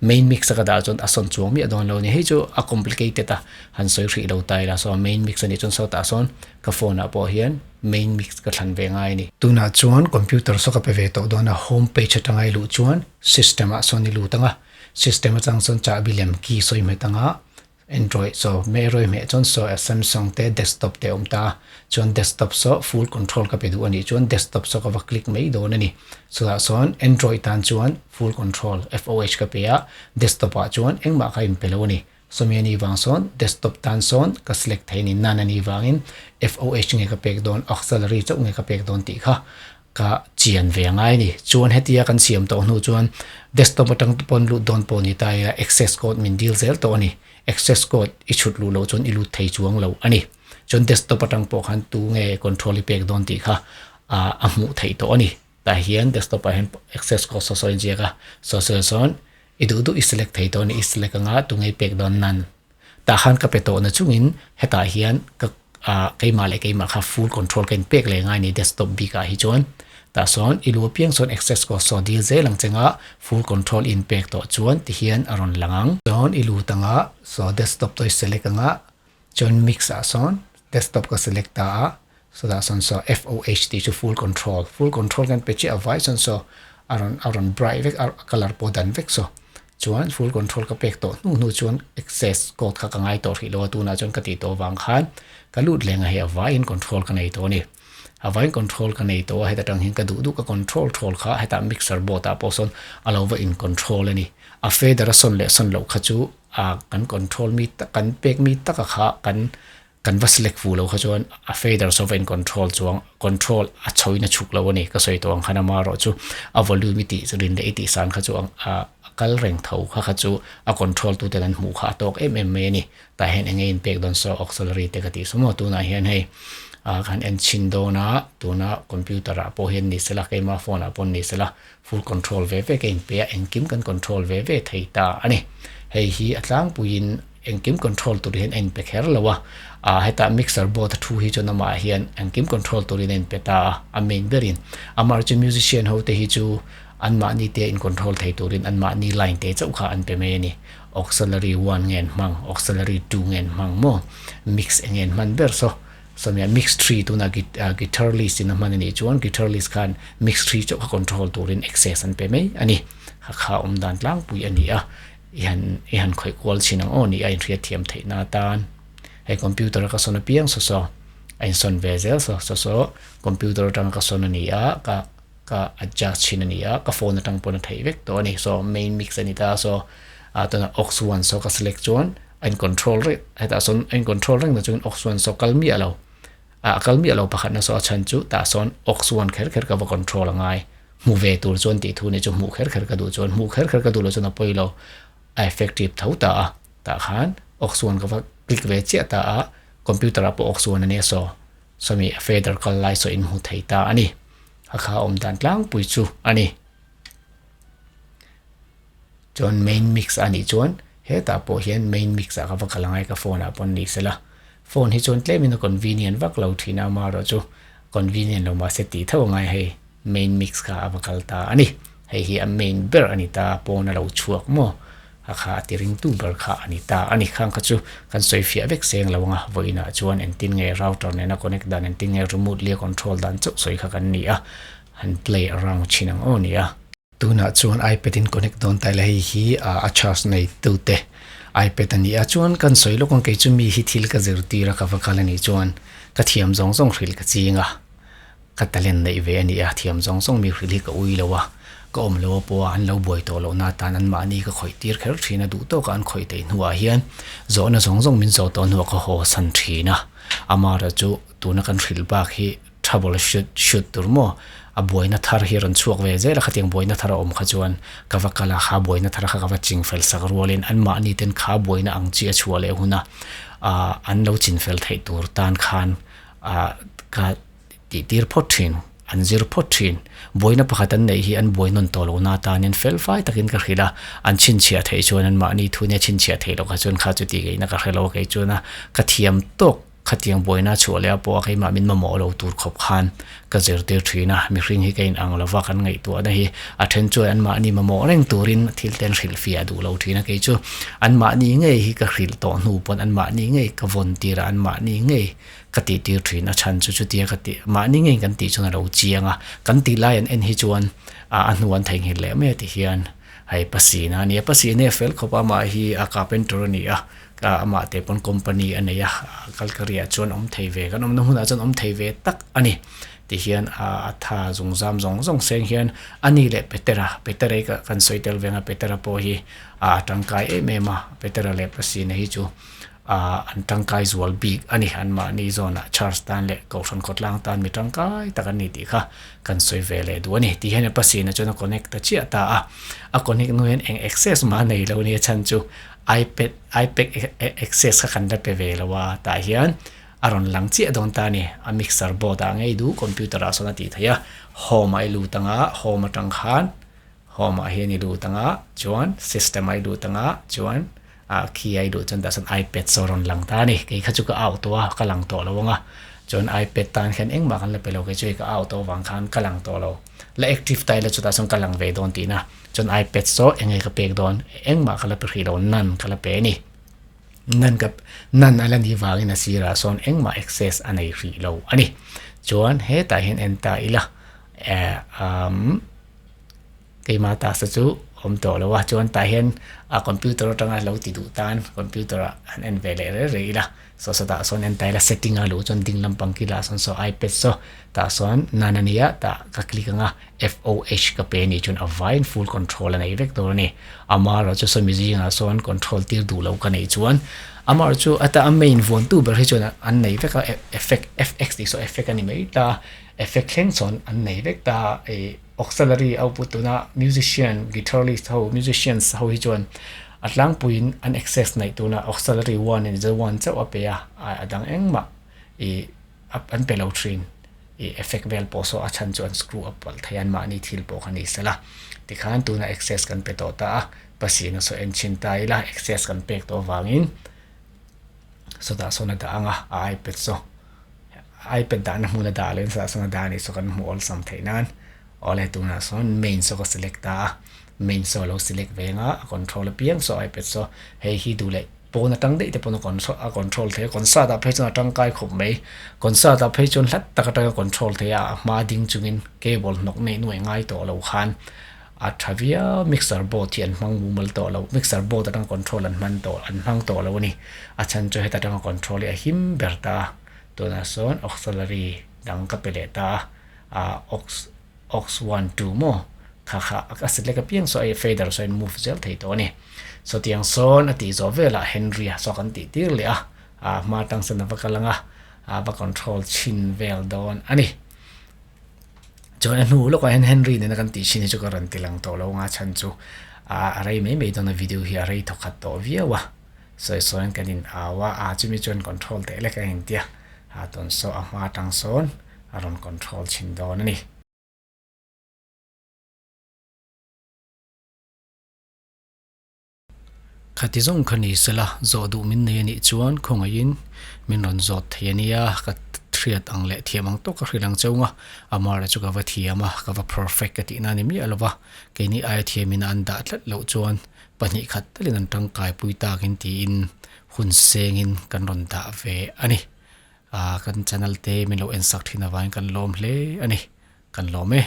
main mix a ka dah chuan a sawn chuang miah dawn lo a ni hei chu a complicated a han sawi hrih lo ta ila saw main mix a nih chuan sawtah sawn ka phone ah pawh hian main mix ka thlan ve ngai a ni. Tunah chuan computer saw ka pe ve tawh dawn a home page atanga i luh chuan system ah sawn i lut ang a. System atang chuan chahbi lem key sawi hmet anga. Android saw hmeh rawi hmeh chuan saw Samsung te desktop te a awm ta a chuan desktop saw full control ka pe duh a nih chuan desktop saw ka va click mai dawn a ni chutah sawn Android tan chuan full control F_O_H ka pe a desktop ah chuan engmah kha in pe lo a ni sawmi a nih vang sawn desktop tan sawn ka select thei a ni none a nih vangin F_O_H nge ka pek dawn auxiliary chauh nge ka pek dawn tih kha ka chian ve angai a ni. Chuan hetia kan siam tawh hnu chuan desktop atang te pawn lut dawn pawh ni ta ila access code min dil zel tawh a ni. Access code i chhut luh loh chuan i lut thei chuang lo a ni. Chuan desktop atang pawh khan tu nge control i pek dawn tih kha a hmuh theih tawh a ni. Tah hian desktop ah hian access code saw saw a inziak a, saw saw sawn i duh duh i select thei tawh a ni. I select anga tu nge i pek dawn nan. Tah khan ka pe tawh na chungin hetah hian ka ah keimah leh keimah kha full control ka inpek leh ngai a ni desktop bik ah hi chuan tah sawn i lu apiang sawn access code saw dil zel ang chenga full control i inpek tawh chuan tihian a rawn lang ang. Chuan i lut anga saw desktop tawh i select anga chuan mix ah sawn desktop ka select ta a sawtah sawn saw F_O_H tih chu full control full control kan pe chiah avai chuan saw a rawn a rawn bright vek a colour pawh dan vek saw. Chuan full control ka pek tawh hnu hnu chuan access code kha ka ngai tawh hrih lo a, tunah chuan ka tih tawh vang khan ka lut leng a hei a vaiin control ka nei tawh a ni. A vaiin control ka nei tawh a, heta tang hian ka duh duh ka control thawl kha hetah mixer board ah pawh sawn a lo va in control a ni. A feather a sawn leh sawn loh kha chu ah kan control mi tak kan pek mi taka kha kan Kan va select fuh loh kha chuan a fader saw va in control chuang control a chho in a chhuk lo a ni ka sawi tawh ang khan ama erawh chu a volume i tih rin leh i tih san kha chu a a kal reng tho kha kha chu a control tu ten an hmuh kha a tawk em em mai a ni tah hian eng nge in pek dawn saw auxiliary te ka tih saw maw tunah hian hei ah kan en chhin dawn a tuna computer ah pawh hian ni sela keimah phone ah pawh ni sela full control ve ve ka inpe a engkim kan control ve ve thei ta a ni hei hi a tlangpuiin engkim control tur hian a inpe kher lo a ah hetah mixer board a thu hi chuan amah hian engkim control turin a inpe ta a a main berin amah chu musician ho te hi chu anmahni te in control thei turin anmahni line te chauh kha an pe mai a ni auxiliary one nge an hmang auxiliary two nge an hmang maw mix enge an hman ber saw sawmia mix three tuna guitar list in a hman a nih chuan guitar list khan mix three chauh kha control turin access an pe mai a ni ha kha awm dan tlangpui a ni a. I han i han khawih kual chhin ang aw ni a inhriat thiam theih na atan hei computer a ka sawn apiang saw saw a insawn ve zel saw saw saw computer atanga ka sawn a ni a ka ka adjust chhin a ni a ka phone atang pawn a theih vek tawh a ni saw main mix a ni ta saw ah tunah aux one saw ka select chuan a in control reng hetah sawn a in control reng na chuan aux one saw kal miah lo ah a kal miah lo pakhatna saw a chhan chu tah sawn aux one kher kher ka va control a ngai. Hmu ve tur chuan tih thu nih chu hmuh kher kher ka duh chuan hmuh kher kher ka duh loh chuan a pawi lo a effective tho ta a tah khan aux one ka va click ve chiah ta a computer ah pawh aux one a nia saw sawmi a feather kal lai saw in hmu thei ta a ni a kha awm dan tlangpui chu a ni chuan main mix a nih chuan hetah pawh hian main mix ah ka va kal angai ka phone ah pawn ni sela phone hi chuan tlem in a convenient vak lo thin a amaherawhchu convenient lo mahse tih tho angai hei. Main mix kha a va kal ta a ni. Hei hi a main ber a ni ta, pawn a lo chhuak maw? A kha a ti ringtu ber kha a ni ta a ni. Khang kha chu kan sawi fiah vek seng lo ang a, vawiinah chuan engtin nge router nena connect dan, engtin nge remotely a control dan chauh sawi kha kan ni a, han play around thin ang aw nia. Tunah chuan iPad in connect dawn ta ila hei hi a charge nei tute iPad a ni a, chuan kan sawi lawk ang kei chu mi hi thil ka zirtir a ka va kal a nih chuan ka thiam zawng zawng hrilh ka ching a. Ka talent neih ve a ni a, thiam zawng zawng mi hrilh hi ka ui lo a, ka awm lo a pawha an lo buai tawh lohna atan anmahni ka khawih tir kher thin a, duh tawkah an khawih theih hnuah hian zawhna zawng zawng min zawh tawh hnuah ka haw san thin a, amara chu tuna kan hrilh bak hi trouble shoot shoot tur maw a buaina thar hi a rawn chhuak ve zel a, khatiang buaina thar a awm kha chuan ka va kal a, kha buaina thar kha ka va ching fel sak rualin anmahni ten kha buaina ang chi a chhuah leh huna ah an lo chin fel theih tur tan khan ah ka. Tih tir phawt thin, an zir phawt thin. Buaina pakhat an neih hi an buai nawn tawh lohna atanin fel fai takin ka hrilh a, an chhinchhiah theih chuan an mahni thu nia chhinchhiah theih loh kha chuan kha chu tih ngeihna ka hre lo a kei chuan a ka thiam tawk khatiang buaina chhuah leh a pawh a keimah min mamawh lo tur khawp khan ka zirtir thin a, mihring hi ka inang lova kan ngaihtuahna hi a then chuan an mahni mamawh reng turin thil te an hrilh fiah duh lo thin a kei chu an mahni ngei hi ka hrilh tawh hnu pawn an mahni ngei ka vawn tir a an mahni ngei Ka tih tir thin a chhan chu chutia ka tih mahni ngei kan tih chuan a lo chiang a, kan tih lai an en hi chuan ah a hnu an theihnghilh leh mai a ti hian hei pasina a ni a, pasina hi a fel khawp a amah hi a carpenter a ni a. Amah te pawn company a nei a, Calgary ah chuan awm thei ve, kan awmna hmunah chuan awm thei ve tak a ni. Tihian a tha zungzam zawng zawng seng hian a ni leh Petera, Petera hi kan sawi tel veng a, Petera pawh hi a tangkai em em a, Petera leh Pasina hi chu an tangkai zual bik a ni. Anmahni zawnah Church tan leh Kohhran khawtlang tan mi tangkai tak an ni tih kha kan sawi ve leh duh a ni. Tihian Pasina chuan a connect ta chiah ta a, a connect hnu hian eng access mah a nei lo a ni a chhan chu ipad ipad access kha kan la pe ve lo a tah hian a rawn lang chiah dawn ta a ni a mixer board ah ngei duh computer ah sawn a tih theih a home ah i lut anga home atang khan home ah hian i lut anga chuan system ah i lut anga chuan ah khi a i luh chuan tah sawn ipad saw a rawn lang ta a ni kei kha chu ka out tawh a ka lang tawh lo anga chuan ipad tan hian engmah kan la pe lo kei chu hei ka out tawh avang khan ka lang tawh lo la active ta ila chutah chuan ka lang ve dawn tihna. Chuan iPad saw eng nge ka pek dawn? Engmah ka la pe hrih lo, none ka la pe a ni. None ka, none a la nih vangin a sirah sawn engmah access a nei hrih lo a ni. Chuan hetah hian en ta ila, eh umm keimah task te chu awm tawh lo a, chuan tah hian a computer atanga lo ti duh tan computer ah han en ve leh reh reh ila. Saw saw tah sawn en ta ila setting a luh chuan ding lampang kilah sawn saw ipad saw tah sawn none a nia tah ka click anga FOH ka pe anih chuan a vaiin full control a nei vek dawn a ni. Amaherawh chu sawmi zingah sawn control tir duh lo ka neih chuan amaherawh chu ata a main vuantu ber hi chuan an nei vek a effect FX tih saw effect a ni mai ta effect thleng sawn an nei vek ta ih auxiliary output tuna musician guitarist ho musicians ho hi chuan a tlangpuiin an access neih tuna auxiliary one a ni chuan one chauh a pe a a dang engmah ih an pe lo thin. Ih effect vel pawh saw a chhan chu an screw up palh thei a anmahni thil pawh kha ni sela tikhan tuna access kan pe tawh ta a pasina saw en chhin ta ila access kan pek tawh avangin sawtah sawn a dah ang a a ipad saw ipad dahna hmun a dah leh sawtah sawn a dah anih saw kan hmuh awlsam theih nan awle tunah sawn main saw ka select ta a main saw a lo select ve ang a a control apiang saw ipad saw hei hi duh leh. Pawn atang daih te pawn a control thei a, concert ah phei chuan a tangkai khawp mai. Concert ah phei chuan hlat tak atanga control thei a, a hma ding chungin cable hnawk neih nuai ngai tawh lo khan a tha viau. Mixer board hi an hmang mumal tawh lo, mixer board atanga control an hman tawh an hmang tawh lo a ni. A chhan chu heta atanga control hi a him ber ta a, tunah sawn auxiliary dang ka pe leh ta a, ah aux aux 1 2 maw kha kha a select apiang saw a fader saw a in move zel thei tawh a ni. Sawtiang sawn a tih zawh velah Henry-a saw kan tih tir leh a, a hma atang sawn a va kal ang a, a va control chhin vel dawn a ni. Chuan a hnu lawkah hian Henry nena kan tih chhin hi chu ka rawn ti lang tawh lo ang a chhan chu a rei mai mai dawn a video hi a rei thawkhat tawh viau a. Sawi sawiin kan in au a, a chumi chuan control teh lek a intia a tawn saw a hma atang sawn a rawn control chhin dawn a ni. Khati zawng kha ni sela, zawh duh min nei a nih chuan khawngaihin min rawn zawt thei a nia, ka hriat ang leh thiam ang tawk ka hrilh ang cheu nga, Amara chu ka va thiam a, ka va perfect ka tihna a ni miah lo va, keini aia thiamin a an dah tlat loh chuan pahnih khat talin an tangkai pui takin tiin hun sengin kan rawn dah ve a ni. Kan channel te min lo en sak thin avangin kan lawm hle a ni, kan lawm e.